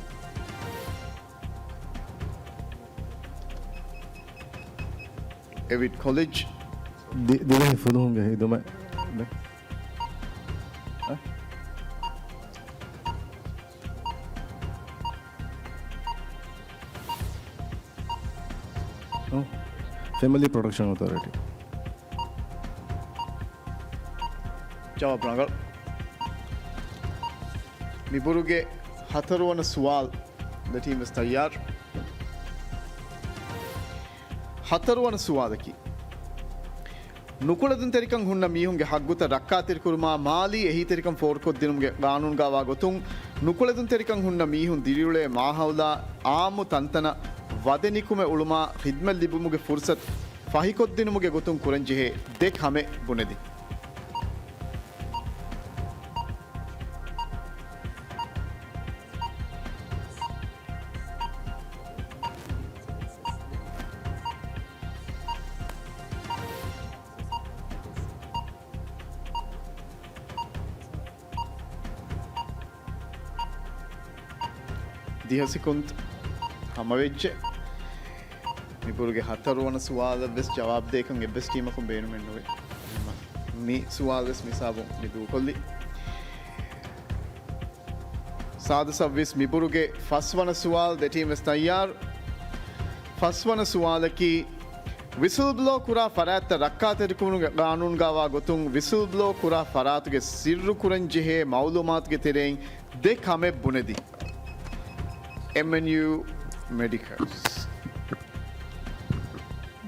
އެވިޓް ކޮލެޖް. ދި-، ދިވެހި ފުލުހުންގެ ހިދުމަތް. އެ؟ އޮ، ފެމިލީ ޕްރޮޓެކްޝަން އޮތޯރިޓީ. ޖަވާބު ރަނގަޅު. މިބުރުގެ ހަތަރުވަނަ ސުވާލު، ދެ ޓީމް ވެސް ތައްޔާރު. ހަތަރުވަނަ ސުވާލަކީ، ނުކުޅެދުންތެރިކަން ހުންނަ މީހުންގެ ހައްގުތައް ރައްކާތެރިކުރުމާ، މާލީ އެހީތެރިކަން ފޯރުކޮށްދިނުމުގެ ގާނޫނުގައިވާ ގޮތުން، ނުކުޅެދުންތެރިކަން ހުންނަ މީހުން ދިރިއުޅޭ މާހައުލާ އާއްމު ތަންތަނަށް ވަދެ ނިކުމެ އުޅުމާ، ޚިދްމަތް ލިބުމުގެ ފުރުސަތު ފަހިކޮށްދިނުމުގެ ގޮތުން ކުރަންޖެހޭ ދެ ކަމެއް ބުނެދި. ދިހަ ސިކުންތު ހަމަވެއްޖެ. މިބުރުގެ ހަތަރުވަނަ ސުވާލަށް ވެސް ޖަވާބު ދޭކަން އެއްވެސް ޓީމަކުން ބޭނުމެއް ނުވޭ. މި ސުވާލު ވެސް މި ހިސާބުން މި ދޫކޮށްލި. ސާދަ ސައުވީސް މިބުރުގެ ފަސްވަނަ ސުވާލު، ދެ ޓީމް ވެސް ތައްޔާރު. ފަސްވަނަ ސުވާލަކީ، ވިސްލް ބްލޯ ކުރާ ފަރާތްތައް ރައްކާތެރިކުރުމުގެ ގާނޫނުގައިވާ ގޮތުން، ވިސްލް ބްލޯ ކުރާ ފަރާތުގެ ސިއްރު ކުރަންޖެހޭ މައުލޫމާތުގެ ތެރެއިން ދެ ކަމެއް ބުނެދި. އެމްއެންޔޫ މެޑިކަލްސް.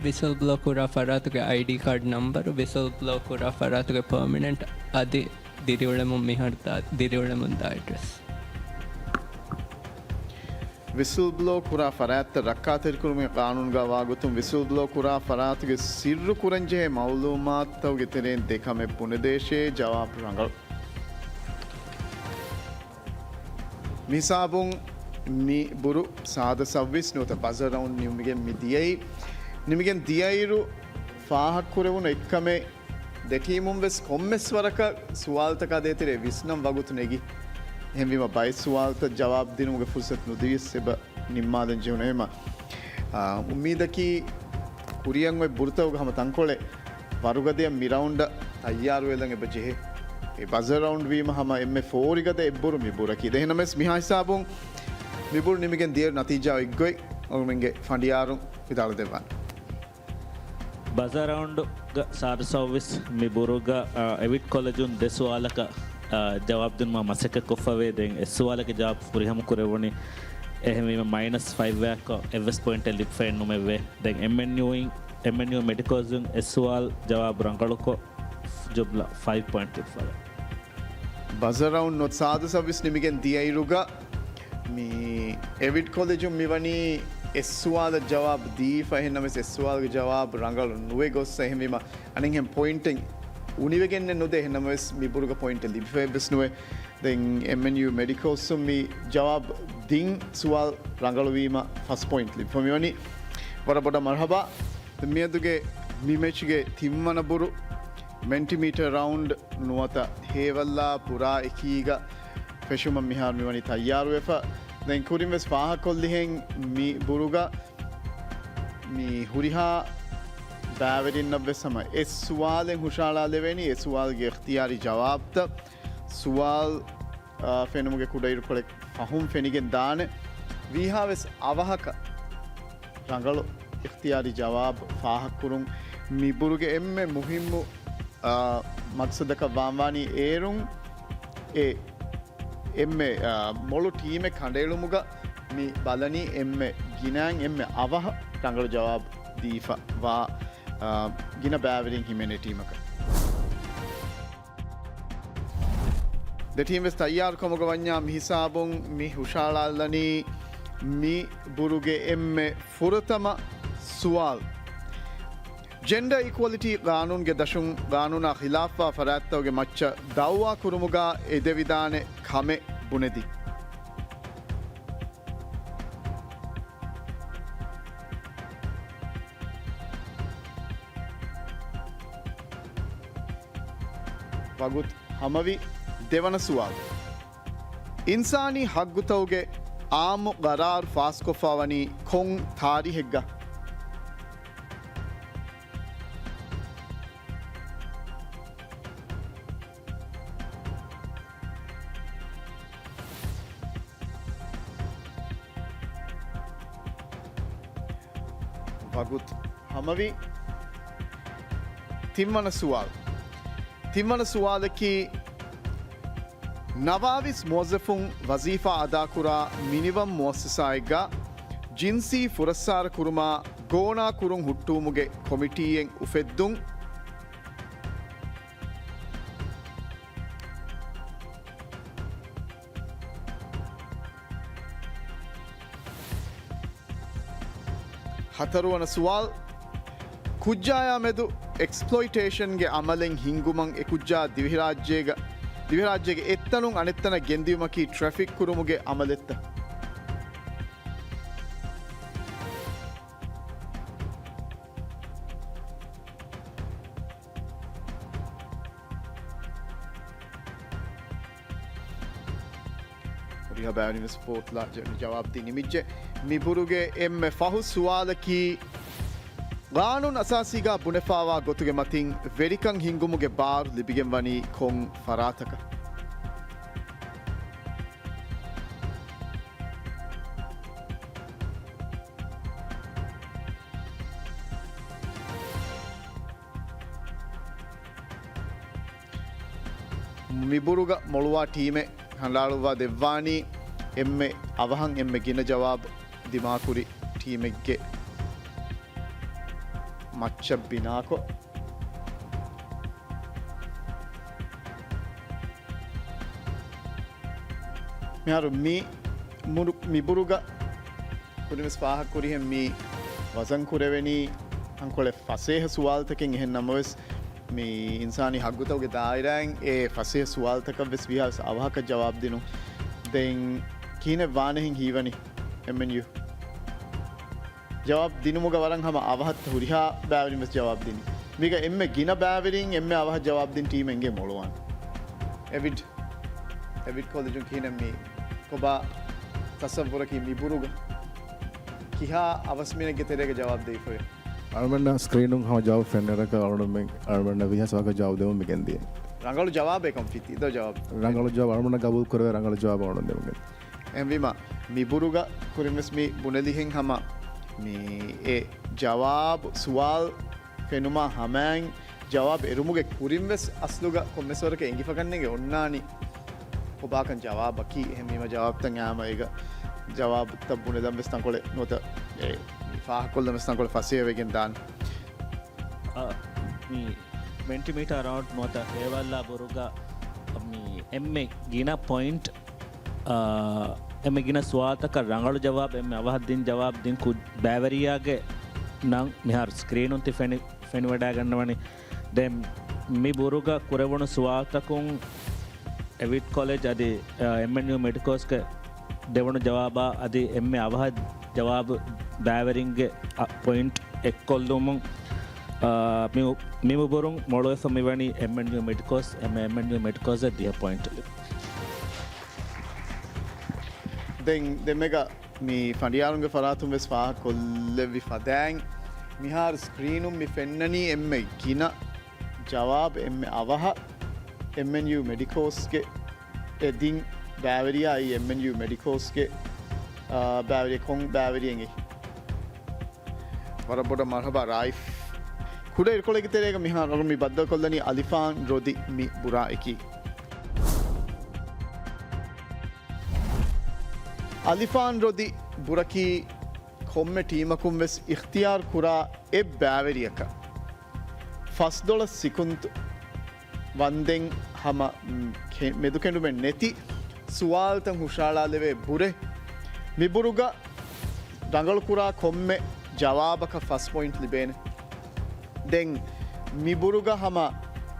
ވިސްލް ބްލޯ ކުރާ ފަރާތުގެ އައިޑީ ކާޑް ނަންބަރު، ވިސްލް ބްލޯ ކުރާ ފަރާތުގެ ޕާމިނެންޓް އަދި ދިރިއުޅެމުން މިހާރު ދާ، ދިރިއުޅެމުން ދާ އެޑްރެސް. ވިސްލް ބްލޯ ކުރާ ފަރާތްތައް ރައްކާތެރިކުރުމުގެ ގާނޫނުގައިވާ ގޮތުން، ވިސްލް ބްލޯ ކުރާ ފަރާތުގެ ސިއްރު ކުރަންޖެހޭ މައުލޫމާތުތަކުގެ ތެރެއިން ދެ ކަމެއް ބުނެދޭށޭ. ޖަވާބު ރަނގަޅު. މިހިސާބުން މި ބުރު ސާދަ ސައުވީސް ނުވަތަ ބަޒަރ ރައުންޑް ނިމިގެން މި ދިޔައީ. ނިމިގެން ދިޔައިރު ފާހަގަކުރެވުނު އެއްކަމެއް، ދެ ޓީމުން ވެސް ކޮންމެސް ވަރަކަށް ސުވާލުތަކާ ދޭތެރޭ ވިސްނަން ވަގުތު ނެގި. އެހެންވީމަ ބައެއް ސުވާލުތައް ޖަވާބު ދިނުމުގެ ފުރުސަތު ނުދިޔަސް އެބަ ނިންމާލަން ޖެހުނު. އެހެންވީމަ، އާ، އުއްމީދަކީ ކުރިއަށް އޮތް ބުރުތަކުގަ ހަމަ ތަންކޮޅެއް ވަރުގަދަޔަށް މި ރައުންޑަށް ތައްޔާރުވެލަން އެބަ ޖެހޭ. އެ ބަޒަރ ރައުންޑް ވީމަ ހަމަ އެންމެ ފޯރިގަދަ އެއްބުރު މި ބުރަކީ. ދެން އެހެނަމެސް މިހާ ހިސާބުން މި ބުރު ނިމިގެން ދިޔައިރު ނަތީޖާ އޮތްގޮތް އަޅުމެންގެ ފަނޑިޔާރުން ވިދާޅުދެއްވާނެ. ބަޒަރ ރައުންޑްގަ ސާދަ ސައުވީސް މި ބުރުގަ، އާ، އެވިޓް ކޮލެޖުން ދެ ސުވާލަކަށް، އާ، ޖަވާބު ދިނުމަށް މަސައްކަތް ކޮށްފަވޭ. ދެން އެއް ސުވާލަކަށް ޖަވާބު ފުރިހަމަ ކުރެވުނީ. އެހެންވީމަ މައިނަސް ފައިވް އަކަށް އެއްވެސް ޕޮއިންޓެއް ލިބިފައެއް ނުމެއްވޭ. ދެން އެމްއެންޔޫއިން، އެމްއެންޔޫ މެޑިކަލްސް އިން އެއް ސުވާލު ޖަވާބު ރަނގަޅުކޮށް، ޖުމްލަ ފައިވް ޕޮއިންޓް ލިބިފަވޭ. ބަޒަރ ރައުންޑް ނުވަތަ ސާދަ ސައުވީސް ނިމިގެން ދިޔައިރުގަ މި އެވިޓް ކޮލެޖުން މިވަނީ އެއް ސުވާލަށް ޖަވާބު ދީފަ، އެހެންނަމަވެސް އެއް ސުވާލުގެ ޖަވާބު ރަނގަޅު ނުވެ ގޮއްސަ، އެހެންވީމަ އަނެއްހެން ޕޮއިންޓެއް އުނިވެގެންނެއް ނުދޭ، އެހެންނަމަވެސް މި ބުރުގަ ޕޮއިންޓެއް ލިބިފައެއްވެސް ނުވޭ. ދެން އެމްއެންޔޫ މެޑިކޯސް މި ޖަވާބު ދިން ސުވާލު ރަނގަޅުވީމަ ފަސް ޕޮއިންޓް ލިބިފަ މިވަނީ. ވަރަށް ބޮޑަށް މަރުހަބާ. މިއަދުގެ މި މެޗްގެ ތިންވަނަ ބުރު މެންޓިމީޓަރ ރައުންޑް ނުވަތަ ހޭވައްލާ ބުރާ އެކީގަ ފެށުމަށް މިހާރު މިވަނީ ތައްޔާރުވެފަ. ދެން ކުރިން ވެސް ފާހަގަކޮށްލިހެން މި ބުރުގަ މި ހުރިހާ ބައިވެރިންނަށް ވެސް ހަމަ އެއް ސުވާލެއް ހުށަހަޅާލެވޭނީ. އެ ސުވާލުގެ އިޚްތިޔާރީ ޖަވާބުތައް ސުވާލު، އާ، ފެނުމުގެ ކުޑައިރުކޮޅެއް ފަހުން ފެނިގެން ދާނެ. ވީހާވެސް އަވަހަކަށް ރަނގަޅު އިޚްތިޔާރީ ޖަވާބު ފާހަގަކުރުން މި ބުރުގެ އެންމެ މުހިއްމު، އާ، މަގްސަދަކަށް ވާންވާނީ އޭރުން އެ އެންމެ، އާ، މޮޅު ޓީމެއް ކަނޑައެޅުމުގަ މި ބަލަނީ އެންމެ ގިނައިން އެންމެ އަވަހަށް ރަނގަޅު ޖަވާބު ދީފަ ވާ، އާ، ގިނަ ބައިވެރިން ހިމެނޭ ޓީމަކަށް. ދެ ޓީމް ވެސް ތައްޔާރު ކަމުގަ ވަންޏާ މި ހިސާބުން މި ހުށަހަޅާލަނީ މި ބުރުގެ އެންމެ ފުރަތަމަ ސުވާލު. ޖެންޑަ އިކުއަލިޓީ ގާނޫންގެ ދަށުން ގާނޫނާ ޚިލާފްވާ ފަރާތްތަކުގެ މައްޗަށް ދައުވާ ކުރުމުގަ އެދެވިދާނެ ކަމެއް ބުނެދިން. ވަގުތު ހަމަވި. ދެވަނަ ސުވާލު. އިންސާނީ ހައްގުތަކުގެ އާއްމު ގަރާރު ފާސްކޮށްފަވަނީ ކޮން ތާރީހެއްގަ؟ ވަގުތު ހަމަވި. ތިންވަނަ ސުވާލު. ތިންވަނަ ސުވާލަކީ، ނަވާވީސް މުވައްޒަފުން ވަޒީފާ އަދާކުރާ މިނިވަން މުއައްސަސާއެއްގަ ޖިންސީ ފުރައްސާރަ ކުރުމާ ގޯނާ ކުރުން ހުއްޓުވުމުގެ ކޮމިޓީއެއް އުފެއްދުން. ހަތަރުވަނަ ސުވާލު، ކުއްޖާޔާ މެދު އެކްސްޕްލޮއިޓޭޝަންގެ އަމަލެއް ހިންގުމަށް އެ ކުއްޖާ ދިވެހިރާއްޖޭގަ، ދިވެހިރާއްޖޭގެ އެއްތަނުން އަނެއްތަނަށް ގެންދިއުމަކީ ޓްރެފިކް ކުރުމުގެ އަމަލެއްތަ؟ ހުރިހާ ބައިވެރިން ވެސް ފޯތުލާ ޖަ-، ޖަވާބު ދީ ނިމިއްޖެ. މި ބުރުގެ އެންމެ ފަހު ސުވާލަކީ، ގާނޫނު އަސާސީގާ ބުނެފާވާ ގޮތުގެ މަތިން ވެރިކަން ހިންގުމުގެ ބާރު ލިބިގެން ވަނީ ކޮން ފަރާތަކަށް؟ މިބުރުގަ މޮޅުވާ ޓީމެއް ހަނދާންވާ ދެއްވާނީ އެންމެ އަވަހަށް އެންމެ ގިނަ ޖަވާބު ދިމާކުރި ޓީމެއްގެ މައްޗަށް ބިނާކޮށް، މިހާރު މި މުރު-، މި ބުރުގަ ކުރިންވެސް ފާހަގަކުރިހެން މި ވަޒަން ކުރެވެނީ ތަންކޮޅެއް ފަސޭހަ ސުވާލުތަކެއް. އެހެން ނަމަވެސް، މި އިންސާނީ ހައްގުތަކުގެ ދާއިރާއިން އެ ފަސޭހަ ސުވާލުތަކަށްވެސް ވީހާވެސް އަވަހަކަށް ޖަވާބު ދިނުން. ދެން ކިހިނެއް ވާނެހެން ހީވަނީ އެމްއެންޔޫ؟ ޖަވާބު ދިނުމުގަ ވަރަށް ހަމަ އަވަހަށް ހުރިހާ ބައިވެރިން ވެސް ޖަވާބު ދިނީ. މީގަ އެންމެ ގިނަ ބައިވެރިން އެންމެ އަވަހަށް ޖަވާބު ދިން ޓީމް އެނގޭ މޮޅުވާން. އެވިޑް، އެވިޑް ކޮލެޖުން ކިހިނެއް މި ކޮބާ ތަސައްވުރަކީ މި ބުރުގަ ކިހާ އަވަސްމީނެއްގެ ތެރޭގަ ޖަވާބު ދެވިފައި؟ އަޅުމެންނަށް ސްކްރީނުން ހަމަ ޖަވާބު ފެންނައިރަކަށް އަޅުމެން، އަޅުމެންނަށް ވީހާވެސް ވާހަކަ ޖަވާބު ދެމުން މި ގެންދިޔަ. ރަނގަޅު ޖަވާބެއް ކޮންފިތި ދޯ ޖަވާބު؟ ރަނގަޅު ޖަވާބު އަޅުމެންނަށް ގަބޫލު ކުރެވޭ ރަނގަޅު ޖަވާބު އަޅުމެން ދެމުން ގެންދިޔަ. އެހެންވީމަ، މި ބުރުގަ ކުރިންވެސް މި ބުނެލިހެން ހަމަ މި އެ ޖަވާބު ސުވާލު ފެނުމާ ހަމައިން ޖަވާބު އެރުމުގެ ކުރިންވެސް އަސްލުގަ ކޮންމެސް ވަރަކަށް އެނގިފަކަންނޭނގެ އޮންނާނީ ކޮބާކަން ޖަވާބަކީ. އެހެންވީމަ ޖަވާބުތައް އާމަ އޭގަ ޖަވާބުތައް ބުނެލަން ވެސް ތަންކޮޅެއް ނުވަތަ އެ ފާހަގަކޮށްލަން ވެސް ތަންކޮޅެއް ފަސޭހަވެގެން ދާން. އަ، މި މެންޓިމީޓާ ރައުންޑް ނުވަތަ ހޭވައްލާ ބުރުގަ މި އެންމެ ގިނަ ޕޮއިންޓް، އަ، އެންމެ ގިނަ ސުވާލުތަކަށް ރަނގަޅު ޖަވާބު، އެންމެ އަވަހަށް ދިން ޖަވާބު ދިން ކު-، ބައިވެރިޔާގެ ނަން މިހާރު ސްކްރީނުން ތި ފެނި-، ފެނިވަޑައިގަންނަވަނީ. ދެން މި ބުރުގަ ކުރެވުނު ސުވާލުތަކުން އެވިޓް ކޮލެޖް އަދި، އ، އެމްއެންޔޫ މެޑިކޯސްގެ ދެވުނު ޖަވާބާ އަދި އެންމެ އަވަހަށް ޖަވާބު ބައިވެރިންގެ، އަ، ޕޮއިންޓް އެއްކޮށްލުމުން، އ، މި-، މި ބުރުން މޮޅުވެފަ މިވަނީ އެމްއެންޔޫ މެޑިކޯސް، އެމް-، އެމްއެންޔޫ މެޑިކޯސްއަށް ދިހަ ޕޮއިންޓް. ދެން ދެމެގަ މި ފަނޑިޔާރުންގެ ފަރާތުން ވެސް ފާހަގަކޮށްލެއްވި ފަދައިން، މިހާރު ސްކްރީނުން މި ފެންނަނީ އެންމެ ގިނަ ޖަވާބު، އެންމެ އަވަހަށް އެމްއެންޔޫ މެޑިކޯސްގެ އެ ދިން ބައިވެރިޔާ އެއީ އެމްއެންޔޫ މެޑިކޯސްގެ، އާ، ބައިވެރިޔާ ކޮން ބައިވެރިޔެއް؟ ވަރަށް ބޮޑަށް މަރުޙަބާ ރާއިފް. ކުޑަ އިރުކޮޅެއްގެ ތެރޭގަ މިހާރު މި ބައްދަލުކޮށްލަނީ އަލިފާން ރޮދި މި ބުރާއަކީ. އަލިފާން ރޮދި ބުރަކީ ކޮންމެ ޓީމަކުން ވެސް އިޚްތިޔާރު ކުރާ އެއް ބައިވެރިޔަކަށް ފަސް ޑޮލަރ ސިކުންތު ވަންދެން ހަމަ، މް، ކެ-، މެދުކެނޑުމެއް ނެތި ސުވާލުތައް ހުށައަޅާލެވޭ ބުރެއް. މި ބުރުގަ ރަނގަޅުކުރާ ކޮންމެ ޖަވާބަކަށް ފަސް ޕޮއިންޓް ލިބޭނެ. ދެން މި ބުރުގަ ހަމަ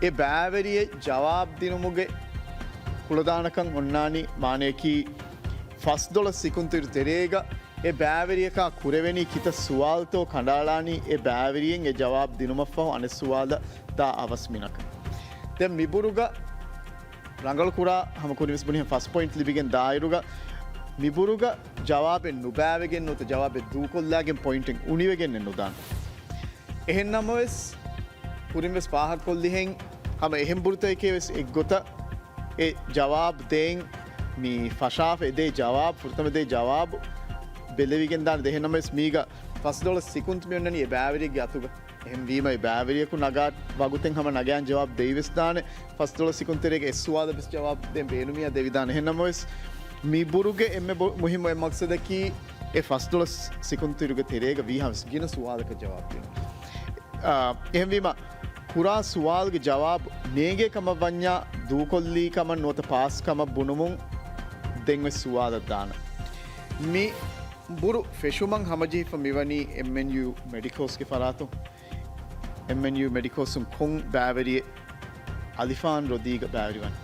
އެ ބައިވެރިއެއް ޖަވާބު ދިނުމުގެ ކުޅަދާނަކަން އޮންނާނީ، މާނަޔަކީ ފަސް ޑޮލަރ ސިކުންތު އިރު ތެރޭގަ އެ ބައިވެރިޔަކާ ކުރެވެނީ ކިތައް ސުވާލުތޯ ކަނޑައަޅާނީ އެ ބައިވެރިއެއް އެ ޖަވާބު ދިނުމަށްފަހު އަނެއް ސުވާލަށް ދާ އަވަސް މިނަކަށް. ދެން މި ބުރުގަ ރަނގަޅުކުރާ ހަމަ ކުރިންވެސް ބުނިހެން ފަސް ޕޮއިންޓް ލިބިގެން ދާއިރުގަ މި ބުރުގަ ޖަވާބެއް ނުބައިވެގެން ނުވަތަ ޖަވާބެއް ދޫކޮށްލާގެން ޕޮއިންޓެއް އުނިވެގެންނެއް ނުދާނެ. އެހެންނަމަވެސް، ކުރިންވެސް ފާހަގަކޮށްލިހެން ހަމަ އެހެން ބުރުތަކެކޭ ވެސް އެއްގޮތަށް އެ ޖަވާބު ދޭން މި ފަށާފަ އެދޭ ޖަވާބު، ފުރަތަމަ ދޭ ޖަވާބު ބެލެވިގެން ދާނެ. އެހެންނަމަވެސް މީގަ ފަސް ޑޮލަރ ސިކުންތު މި އޮންނަނީ އެ ބައިވެރިއެއްގެ އަތުގަ. އެހެންވީމަ އެ ބައިވެރިޔަކު ނަގާ ވަގުތެއް ހަމަ ނަގާން ޖަވާބު ދެވިވެސް ދާނެ. ފަސް ޑޮލަރ ސިކުންތު ތެރޭގަ އެއް ސުވާލަށް ވެސް ޖަވާބު ދޭން ބޭނުމިއްޔާ ދެވިދާނެ. އެހެންނަމަވެސް، މި ބުރުގެ އެންމެ ބޮ-، މުހިއްމު އެއް މަގްސަދަކީ އެ ފަސް ޑޮލަރ ސިކުންތު އިރުގެ ތެރޭގަ ވީހާވެސް ގިނަ ސުވާލަކަށް ޖަވާބު ދިނުން. އާ، އެހެންވީމަ، ކުރާ ސުވާލުގެ ޖަވާބު ނޭނގޭ ކަމަށް ވަންޏާ، ދޫކޮށްލީ ކަމަށް ނުވަތަ ޕާސް ކަމަށް ބުނުމުން ދެން ވެސް ސުވާލަށް ދާނަން. މި ބުރު ފެށުމަށް ހަމަޖެހިފަ މިވަނީ އެމްއެންޔޫ މެޑިކޯސްގެ ފަރާތުން. އެމްއެންޔޫ މެޑިކޯސުން ކޮން ބައިވެރިއެއް އަލިފާން ރޮދީގަ ބައިވެރިވަނީ؟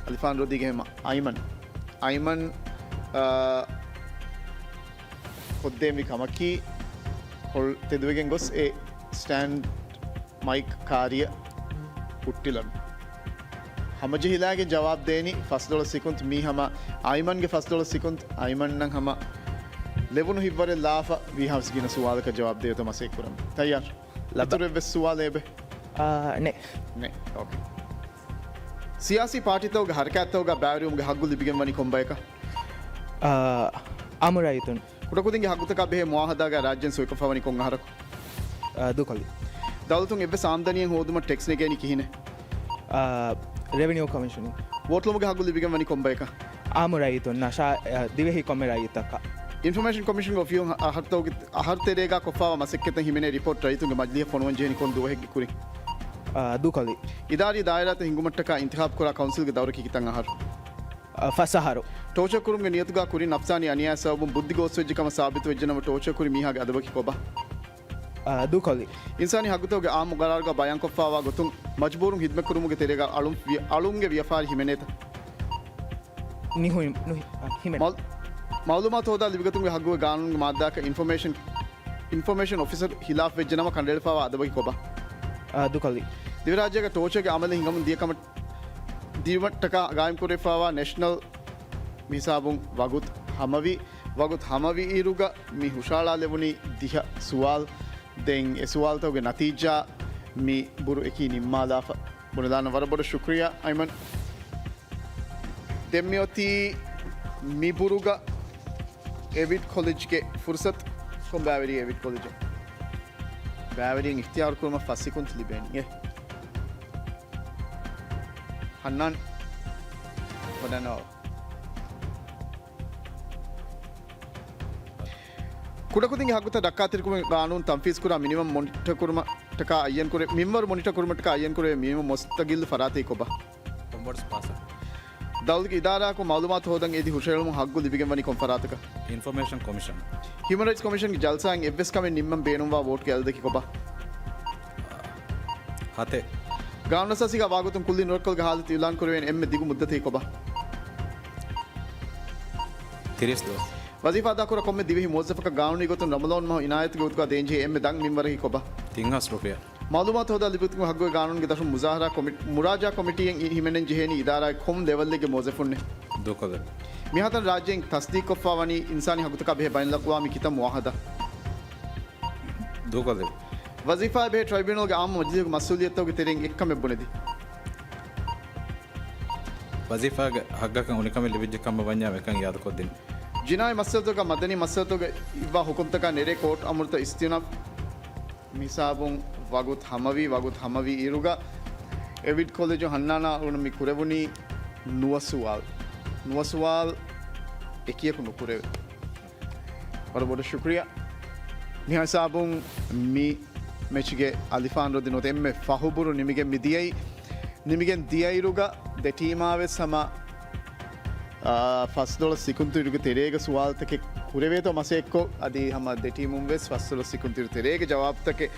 އަލިފާން ރޮދީގެ ހަމަ އައިމަން. އައިމަން، އާ، ކޮށްދޭންވީ ކަމަކީ، ކޮޅު ތެދުވެގެން ގޮސް އެ ސްޓޭންޑް މައިކް ކާރިއަށް ހުއްޓިލަން. ހަމަޖެހިލާގެން ޖަވާބު ދޭނީ ފަސް ޑޮލަރ ސިކުންތު. މީ ހަމަ އައިމަންގެ ފަސް ޑޮލަރ ސިކުންތު. އައިމަންނަށް ހަމަ ލެވުނު ހިތްވަރެއް ލާފަ ވީހާވެސް ގިނަ ސުވާލަކަށް ޖަވާބު ދޭތޯ މަސައްކަތް ކުރަން. ތައްޔާރު؟ ލައްބަ. އިތުރެއްވެސް ސުވާލެއް އެބެ؟ އާ، ނެ. ނެ. އޯކޭ. ސިޔާސީ ޕާޓީތަކުގެ ހަރަކާތްތަކުގަ ބައިވެރިވުމުގެ ހައްގު ލިބިގެން ވަނީ ކޮން ބަޔަކަށް؟ އާ، އާއްމު ރައްޔިތުން. ކުޑަކުދިންގެ ހައްގުތަކާ ބެހޭ މުއާހަދާގައި ރާއްޖޭން ސޮއިކޮށްފަ ވަނީ ކޮން އަހަރަކު؟ އާ، ދޫކޮށްލި. ދައުލަތުން އެއްވެސް އާމްދަނީއެއް ހޯދުމަށް ޓެކްސް ނެގޭނީ ކިހިނެއް؟ އާ، ރެވެނިއު ކޮމިޝަނުން. ވޯޓުލުމުގެ ހައްގު ލިބިގެން ވަނީ ކޮން ބަޔަކަށް؟ އާއްމު ރައްޔިތުންނަށާ، އާ، ދިވެހި ކޮންމެ ރައްޔިތަކަށް. އިންފޮމޭޝަން ކޮމިޝަންގެ އޮފީހުން އަހަރުތަކުގެ، އަހަރު ތެރޭގަ ކޮށްފައިވާ މަސައްކަތަށް ހިމެނޭ ރިޕޯޓް ރައްޔިތުންގެ މަޖިލީހަށް ފޮނުވަން ޖެހެނީ ކޮން ދުވަހެއްގެ ކުރިން؟ އާ، ދޫކޮށްލި. އިދާރީ ދާއިރާތައް ހިންގުމަށްޓަކާ އިންތިޚާބު ކުރާ ކައުންސިލްގެ ދައުރަކީ ކިތަން އަހަރު؟ އަ، ފަސް އަހަރު. ޓޯޗަރ ކުރުމުގެ ނިޔަތުގަ ކުރިން ނަފްސާނީ އަނިޔާއަށް ސަބަބުން ބުއްދި ގޯސްވެއްޖެ ކަމަށް ސާބިތުވެއްޖެނަމަ، ޓޯޗަރ ކުރި މީހާގެ އަދަބަކީ ކޮބާ؟ އަ، ދޫކޮށްލި. އިންސާނީ ހައްގުތަކުގެ އާއްމު ގަރާރުގަ ބަޔާންކޮށްފައިވާ ގޮތުން، މަޖުބޫރުން ހިދުމަތްކުރުމުގެ ތެރޭގަ އަޅުން ވި-، އަޅުންގެ ވިޔަފާރި ހިމެނޭތަ؟ ނިހު-، ނުހި-، އަ، ހިމެނޭ. މައު-، މައުލޫމާތު ހޯދާ ލިބިގަތުމުގެ ހައްގުގެ ގާނޫނުގެ މާއްދާއަކަށް އިންފޮމޭޝަން، އިންފޮމޭޝަން އޮފިސަރު ހިލާފްވެއްޖެނަމަ ކަނޑައެޅިފައިވާ އަދަބަކީ ކޮބާ؟ އަ، ދޫކޮށްލި. ދިވެހިރާއްޖޭގަ ޓޯޗަރގެ އަމަލެއް ހިނގަމުން ދިޔަ ކަމަށް ދިޔުމަށްޓަކާ ގާއިމްކުރެވިފައިވާ ނޭޝަނަލް މިހިސާބުން ވަގުތު ހަމަވި، ވަގުތު ހަމަވި އިރުގަ މި ހުށައަޅާލެވުނީ ދިހަ ސުވާލު. ދެން އެ ސުވާލުތަކުގެ ނަތީޖާ މި ބުރު އެކީ ނިންމާލާފަ. ބުނެލާނަ ވަރަށް ބޮޑަށް ޝުކުރިއްޔާ އައިމަން. ދެން މިއޮތީ މި ބުރުގަ އެވިޓް ކޮލެޖްގެ ފުރުސަތު. ކޮން ބައިވެރި އެވިޓް ކޮލެޖަށް؟ ބައިވެރިން އިޚްތިޔާރު ކުރުމަށް ފަސް ސިކުންތު ލިބޭނީ. އެ. ހަންނާން ވަޑަނަވާ. ކުޑަކުދިންގެ ހައްގުތައް ރައްކާތެރިކުރުމުގެ ގާނޫނު ތަންފީޒުކުރާ މިނިވަން މޮނިޓަކުރުމަށްޓަކާ އައްޔަންކުރެ-، މިންވަރު މޮނިޓަކުރުމަށްޓަކާ އައްޔަންކުރެވޭ މިނިވަން މުސްތަގިއްލު ފަރާތެއް ކޮބާ؟ އޮމްބޮޑްސް މާސަ. ދައުލަތުގެ އިދާރާއަކުން މައުލޫމާތު ހޯދަން އެދި ހުށަހެޅުމުން ހައްގު ލިބިގެންވަނީ ކޮން ފަރާތަކަށް؟ އިންފޮމޭޝަން ކޮމިޝަން. ހިއުމަން ރައިޓްސް ކޮމިޝަންގެ ޖަލްސާއިން އެއްވެސް ކަމެއް ނިންމަން ބޭނުންވާ ވޯޓްގެ އަދަދަކީ ކޮބާ؟ ހަތެއް. ގާނޫނުއަސާސީގަ ވާގޮތުން ކުއްލި ނުރައްކަލުގެ ހާލަތު އިއުލާން ކުރެވޭނެ އެންމެ ދިގު މުއްދަތަކީ ކޮބާ؟ ތިރީސް ދުވަސް. ވަޒީފާ އަދާކުރާ ކޮންމެ ދިވެހި މުވައްޒަފަކަށް ގާނޫނީ ގޮތުން ރަމަޟާން މަހު އިނާޔަތުގެ ގޮތުގަ ދޭންޖެހޭ އެންމެ ދަށް މިންވަރަކީ ކޮބާ؟ ތިން ހާސް ރުފިޔާ. މައުލޫމާތު ހޯދާ ލިބިގަތުމުގެ ހައްގުގެ ގާނޫނުގެ ދަށުން މުޒާހަރާ ކޮމި-، މުރާޖާ ކޮމިޓީއެއް ހިމެނެން ޖެހޭނީ އިދާރާއެއް ކޮން ލެވެލްއެއްގެ މުވައްޒަފުންނެއް؟ ދޫކޮށްލެވި. މިހާތަނަށް ރާއްޖޭން ތަސްދީޤުކޮށްފާ ވަނީ އިންސާނީ ހައްގުތަކާ ބެހޭ ބައިނަލްއަޤްވާމީ ކިތައް މުއާހަދާ؟ ދޫކޮށްލެވި. ވަޒީފާއާ ބެހޭ ޓްރައިބިއުނަލްގެ އާއްމު މަޖިލީހުގެ މަސްއޫލިއްޔަތުތަކުގެ ތެރެއިން އެއްކަމެއް ބުނެދީ. ވަޒީފާގެ ހައްގަކަށް އުނިކަމެއް ލިބިއްޖެ ކަމަށް ވަންޏާ އެކަން އިއާދަކޮށްދިން. ޖިނާއީ މައްސަލަތަކުގަ މަދަނީ މައްސަލަތަކުގަ އިއްވާ ހުކުމްތަކާ ނެރޭ ކޯޓް އަމުރުތައް އިސްތިއުނާފް. މިހިސާބުން ވަގުތު ހަމަވީ، ވަގުތު ހަމަވީ އިރުގަ އެވިޑް ކޮލެޖު ހަންނާނާ އަޅުގަނޑު މި ކުރެވުނީ ނުވަ ސުވާލު. ނުވަ ސުވާލު އެކިޔަކު ނުކުރެވޭ. ވަރަށް ބޮޑަށް ޝުކުރިއްޔާ. މިހިސާބުން މި މެޗްގެ އަލިފާން ރޮދި ނުވަތަ އެންމެ ފަހުބުރު ނިމިގެން މިދިޔައީ. ނިމިގެން ދިޔައިރުގަ ދެ ޓީމާވެސް ހަމަ، އާ، ފަސް ޑޮލަރ ސިކުންތިރިގެ ތެރޭގަ ސުވާލުތަކެއް ކުރެވޭތޯ މަސައްކަތްކޮށް، އަދި ހަމަ ދެ ޓީމުން ވެސް ފަސް ޑޮލަރ ސިކުންތިރި ތެރޭގެ ޖަވާބުތަކެއް،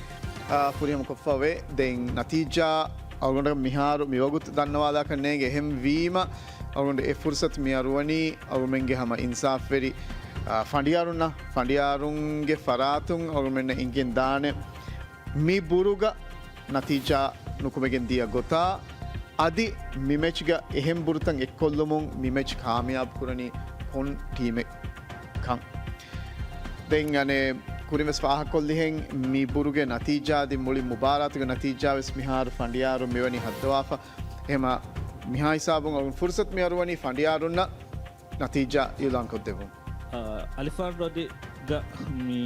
އާ، ފުރިހަމަ ކޮށްފަ ވޭ. ދެން ނަތީޖާ އަޅުގަނޑަށް މިހާރު މިވަގުތު ދަންނަވާލާކަށް ނޭނގެ. އެހެންވީމަ އަޅުގަނޑު އެ ފުރުސަތު މި އަރުވަނީ އަޅުގަނޑުމެންގެ ހަމަ އިންސާފްވެރި، އާ، ފަނޑިޔާރުންނަށް، ފަނޑިޔާރުންގެ ފަރާތުން އަޅުގަނޑުމެންނަށް އެނގިގެން ދާނެ. މި ބުރުގަ ނަތީޖާ ނުކުމެގެން ދިޔަ ގޮތާ، އަދި މި މެޗްގަ އެހެން ބުރުތައް އެއްކޮށްލުމުން މި މެޗް ކާމިޔާބު ކުރަނީ ކޮން ޓީމެއް ކަން. ދެން އަނެއް ކުރިން ވެސް ފާހަގަކޮށްލިހެން މި ބުރުގެ ނަތީޖާ އަދި މުޅި މުބާރާތުގެ ނަތީޖާ ވެސް މިހާރު ފަނޑިޔާރު މިވަނީ ހައްދަވާފަ. އެހެމަ މިހާ ހިސާބުން އަޅުގަނޑު ފުރުސަތު މި އަރުވަނީ ފަނޑިޔާރުންނަށް ނަތީޖާ އިއުލާންކޮށްދެއްވުން. އަ، އަލިފާން ރޮދިގަ މި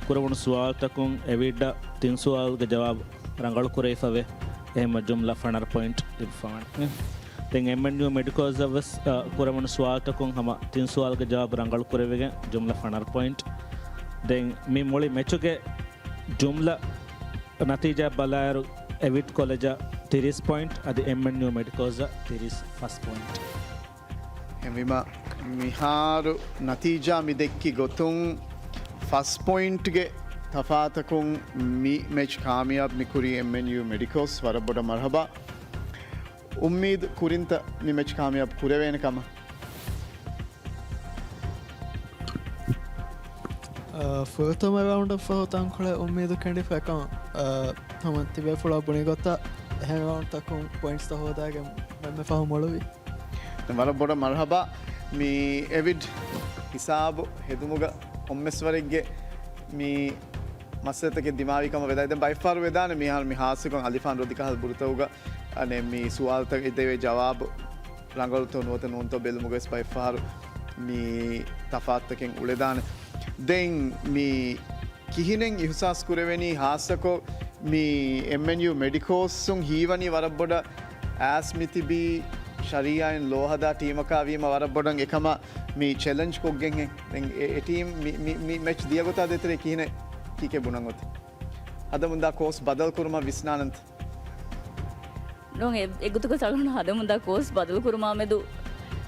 ކުރެވުނު ސުވާލުތަކުން އެވިޑްއަށް ތިން ސުވާލުގެ ޖަވާބު ރަނގަޅު ކުރެވިފަވޭ. އެހެންމަ ޖުމްލަ ފަނަރަ ޕޮއިންޓް ލިބިފަވާނެ. ދެން އެމްއެންޔޫ މެޑިކޯސްއަށް ވެސް، އަ، ކުރެވުނު ސުވާލުތަކުން ހަމަ ތިން ސުވާލުގެ ޖަވާބު ރަނގަޅު ކުރެވިގެން ޖުމްލަ ފަނަރަ ޕޮއިންޓް. ދެން މި މުޅި މެޗުގެ ޖުމްލަ ނަތީޖާ ބަލާއިރު، އެވިޑް ކޮލެޖަށް ތިރީސް ޕޮއިންޓް، އަދި އެމްއެންޔޫ މެޑިކޯސްއަށް ތިރީސް ފަސް ޕޮއިންޓް. އެހެންވީމަ، މިހާރު ނަތީޖާ މި ދެއްކި ގޮތުން، ފަސް ޕޮއިންޓްގެ ތަފާތަކުން މި މެޗް ކާމިޔާބު މި ކުރީ އެމްއެންޔޫ މެޑިކޯސް. ވަރަށް ބޮޑަށް މަރުހަބާ. އުއްމީދު ކުރިންތަ މި މެޗް ކާމިޔާބު ކުރެވޭނެ ކަމަށް؟ އާ، ފުރަތަމަ ރައުންޑަށް ފަހު ތަންކޮޅެއް އުއްމީދު ކެނޑިފަ އެކަމަށް، އާ، ހަމަ ތިބޭފުޅާ ބުނި ގޮތަށް އެހެން ރައުންޑްތަކުން ޕޮއިންޓްސްތައް ހޯދާގެން އެންމެ ފަހު މޮޅުވި. ދެން ވަރަށް ބޮޑަށް މަރުހަބާ މި އެވިޑް ހިސާބު ހެދުމުގަ ކޮންމެސް ވަރެއްގެ މި މައްސަލަތަކެއް ދިމާވި ކަމަށް ވެދާނެ. ދެން ބައެއްފަހަރު ވެދާނެ މިހާރު މި ހާއްސަކޮށް އަލިފާން ރޮދި ކަހަލަ ބުރުތަކުގަ އަނެއް މި ސުވާލުތައް ދެވޭ ޖަވާބު ރަނގަޅުތޯ ނުވަތަ ނޫންތޯ ބެލުމުގަވެސް ބައެއްފަހަރު މި ތަފާތުތަކެއް އުޅެދާނެ. ދެން މި ކިހިނެއް އިހުސާސް ކުރެވެނީ ހާއްސަކޮށް މި އެމްއެންޔޫ މެޑިކޯސްއުން ހީވަނީ ވަރަށް ބޮޑަށް އައިސް މިތިބީ ޝަރީއާއިން ލޯހަދާ ޓީމަކާ ވީމަ ވަރަށް ބޮޑަށް އެކަމަށް މި ޗެލެންޖް ކޮށްގެންހެން. ދެން އެ، އެ ޓީމް މި، މި، މި މެޗް ދިޔަ ގޮތާ ދޭތެރޭ ކިހިނެއް ކީކޭ ބުނަން އޮތީ؟ ހަދަމުންދާ ކޯސް ބަދަލު ކުރުމަށް ވިސްނާނަންތަ؟ ނޫން، އެ، އެގޮތަކަށް އަޅުގަނޑު ހަދަމުންދާ ކޯސް ބަދަލުކުރުމާމެދު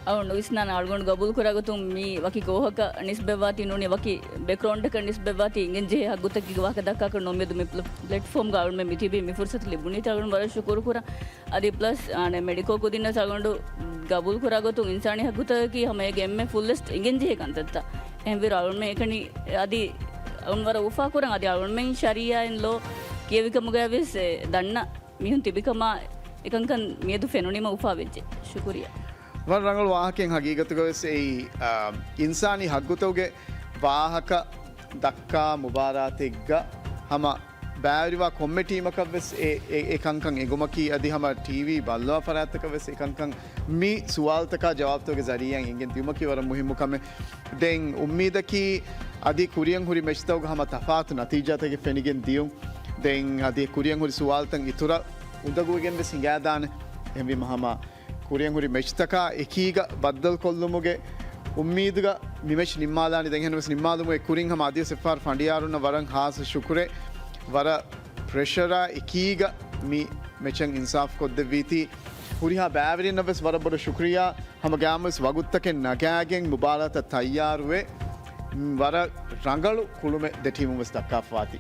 އަޅުގަނޑު ނުވިސްނާނެ. އަޅުގަނޑު ގަބޫލުކުރާ ގޮތުން މީ ވަކި ކޯހަކަށް ނިސްބަތްވާތީ ނޫނީ ވަކި ބެކްގްރައުންޑަކަށް ނިސްބަތްވާތީ އިނގެންޖެހޭ ހައްގުތަކެއްގެ ވާހަކަ ދައްކާކަށް ނުވަމެދު މި ޕްލެ-، ޕްލެޓްފޯމްގަ އަޅުގަނޑުމެން މިތިބީ މި ފުރުސަތު ލިބުނީތީ އަޅުގަނޑު ވަރަށް ޝުކުރު ކުރަން. އަދި ޕްލަސް، އާނެ، މެޑިކޯ ކުދިންނަށް އަޅުގަނޑު ގަބޫލުކުރާ ގޮތުން އިންސާނީ ހައްގުތަކަކީ ހަމަ އޭގެ އެންމެ ފުއްލެސްޓް އިނގެންޖެހޭ ކަންތައްތައް. އެހެންވީރު އަޅުގަނޑުމެން އެކަނި އަދި އަޅުގަނޑު ވަރަށް އުފާކުރަން. އަދި އަޅުގަނޑުމެން ޝަރީއާއިން ލޯ ކިޔެވިކަމުގައިވެސް އެ ދަންނަ މީހުން ތިބިކަމާ އެކަންކަން މިއަދު ފެނުނީމަ އުފާވެއްޖެ. ޝުކުރިއްޔާ. ވަރަށް ރަނގަޅު ވާހަކައެއް ހަގީގަތުގަވެސް އެއީ، އާ، އިންސާނީ ހައްގުތަކުގެ ވާހަކަ ދައްކާ މުބާރާތެއްގަ ހަމަ ބައިވެރިވާ ކޮންމެ ޓީމަކަށްވެސް އެ، އެ، އެ ކަންކަން އެނގުމަކީ އަދި ހަމަ ޓީވީ ބައްލަވާ ފަރާތްތަކަށްވެސް އެ ކަންކަން މި ސުވާލުތަކާ ޖަވާބުތަކުގެ ޒަރީއާއިން އެނގިގެން ދިޔުމަކީ ވަރަށް މުހިއްމު ކަމެއް. ދެން އުއްމީދަކީ އަދި ކުރިއަށް ހުރި މެޗްތަކުގަ ހަމަ ތަފާތު ނަތީޖާތަކެއް ފެނިގެން ދިޔުން. ދެން އަދި ކުރިއަށް ހުރި ސުވާލުތައް އިތުރަށް އުނދަގޫވެގެން ވެސް ހިނގާދާނެ. އެހެންވީމަ ހަމަ ކުރިއަށް ހުރި މެޗްތަކާ އެކީގަ ބައްދަލުކޮށްލުމުގެ އުއްމީދުގަ މި މެޗް ނިންމާލާނީ. ދެން އެހެންވެސް ނިންމާލުމުގެ ކުރިން ހަމަ އަދިވެސް އެއްފަހަރު ފަނޑިޔާރުންނަށް ވަރަށް ހާސް ޝުކުރެއް. ވަރަށް ޕްރެޝަރާ އެކީގަ މި މެޗަށް އިންސާފް ކޮށްދެއްވީތީ. ހުރިހާ ބައިވެރިންނަށް ވެސް ވަރަށް ބޮޑަށް ޝުކުރިއްޔާ. ހަމަ ގައިމުވެސް ވަގުތުތަކެއް ނަގާގެން މުބާރާތަށް ތައްޔާރުވެ، ވަރަށް ރަނގަޅު ކުޅުމެއް ދެ ޓީމުން ވެސް ދައްކާފަވާތީ.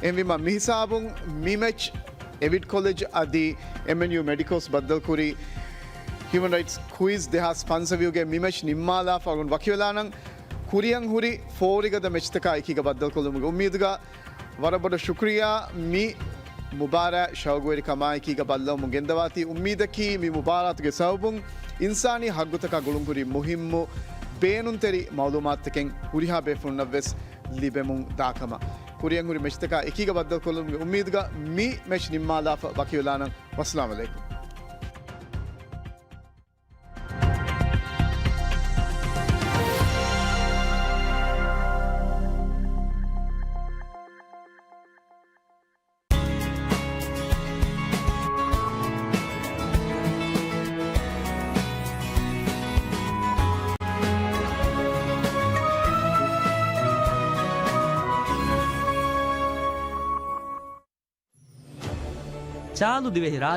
އެހެންވީމަ މިހިސާބުން މި މެޗް އެވިޓް ކޮލެޖް އަދި އެމްއެންޔޫ މެޑިކޯސް ބައްދަލުކުރި ހިއުމަން ރައިޓްސް ކުއިޒް ދެހާސް ފަންސަވީހުގެ މި މެޗް ނިންމާލާފަ އަޅުގަނޑު ވަކިވެލާނަން. ކުރިއަށް ހުރި ފޯރިގަދަ މެޗްތަކާ އެކީގަ ބައްދަލުކޮށްލުމުގެ އުއްމީދުގަ ވަރަށް ބޮޑަށް ޝުކުރިއްޔާ. މި މުބާރާތް ޝައުގުވެރިކަމާއެކީގަ ބައްލަވަމުން ގެންދަވާތީ އުއްމީދަކީ މި މުބާރާތުގެ ސަބަބުން އިންސާނީ ހައްގުތަކާ ގުޅުންހުރި މުހިއްމު ބޭނުންތެރި މައުލޫމާތުތަކެއް ހުރިހާ ބޭފުޅުންނަށްވެސް ލިބެމުން ދާކަމަށް. ކުރިއަށް ހުރި މެޗްތަކާ އެކީގަ ބައްދަލުކޮށްލުމުގެ އުއްމީދުގަ މި މެޗް ނިންމާލާފަ ވަކިވެލާނަން. ވައްސަލާމް އަލައިކުމް. ޗާލު ދިވެހި ރާ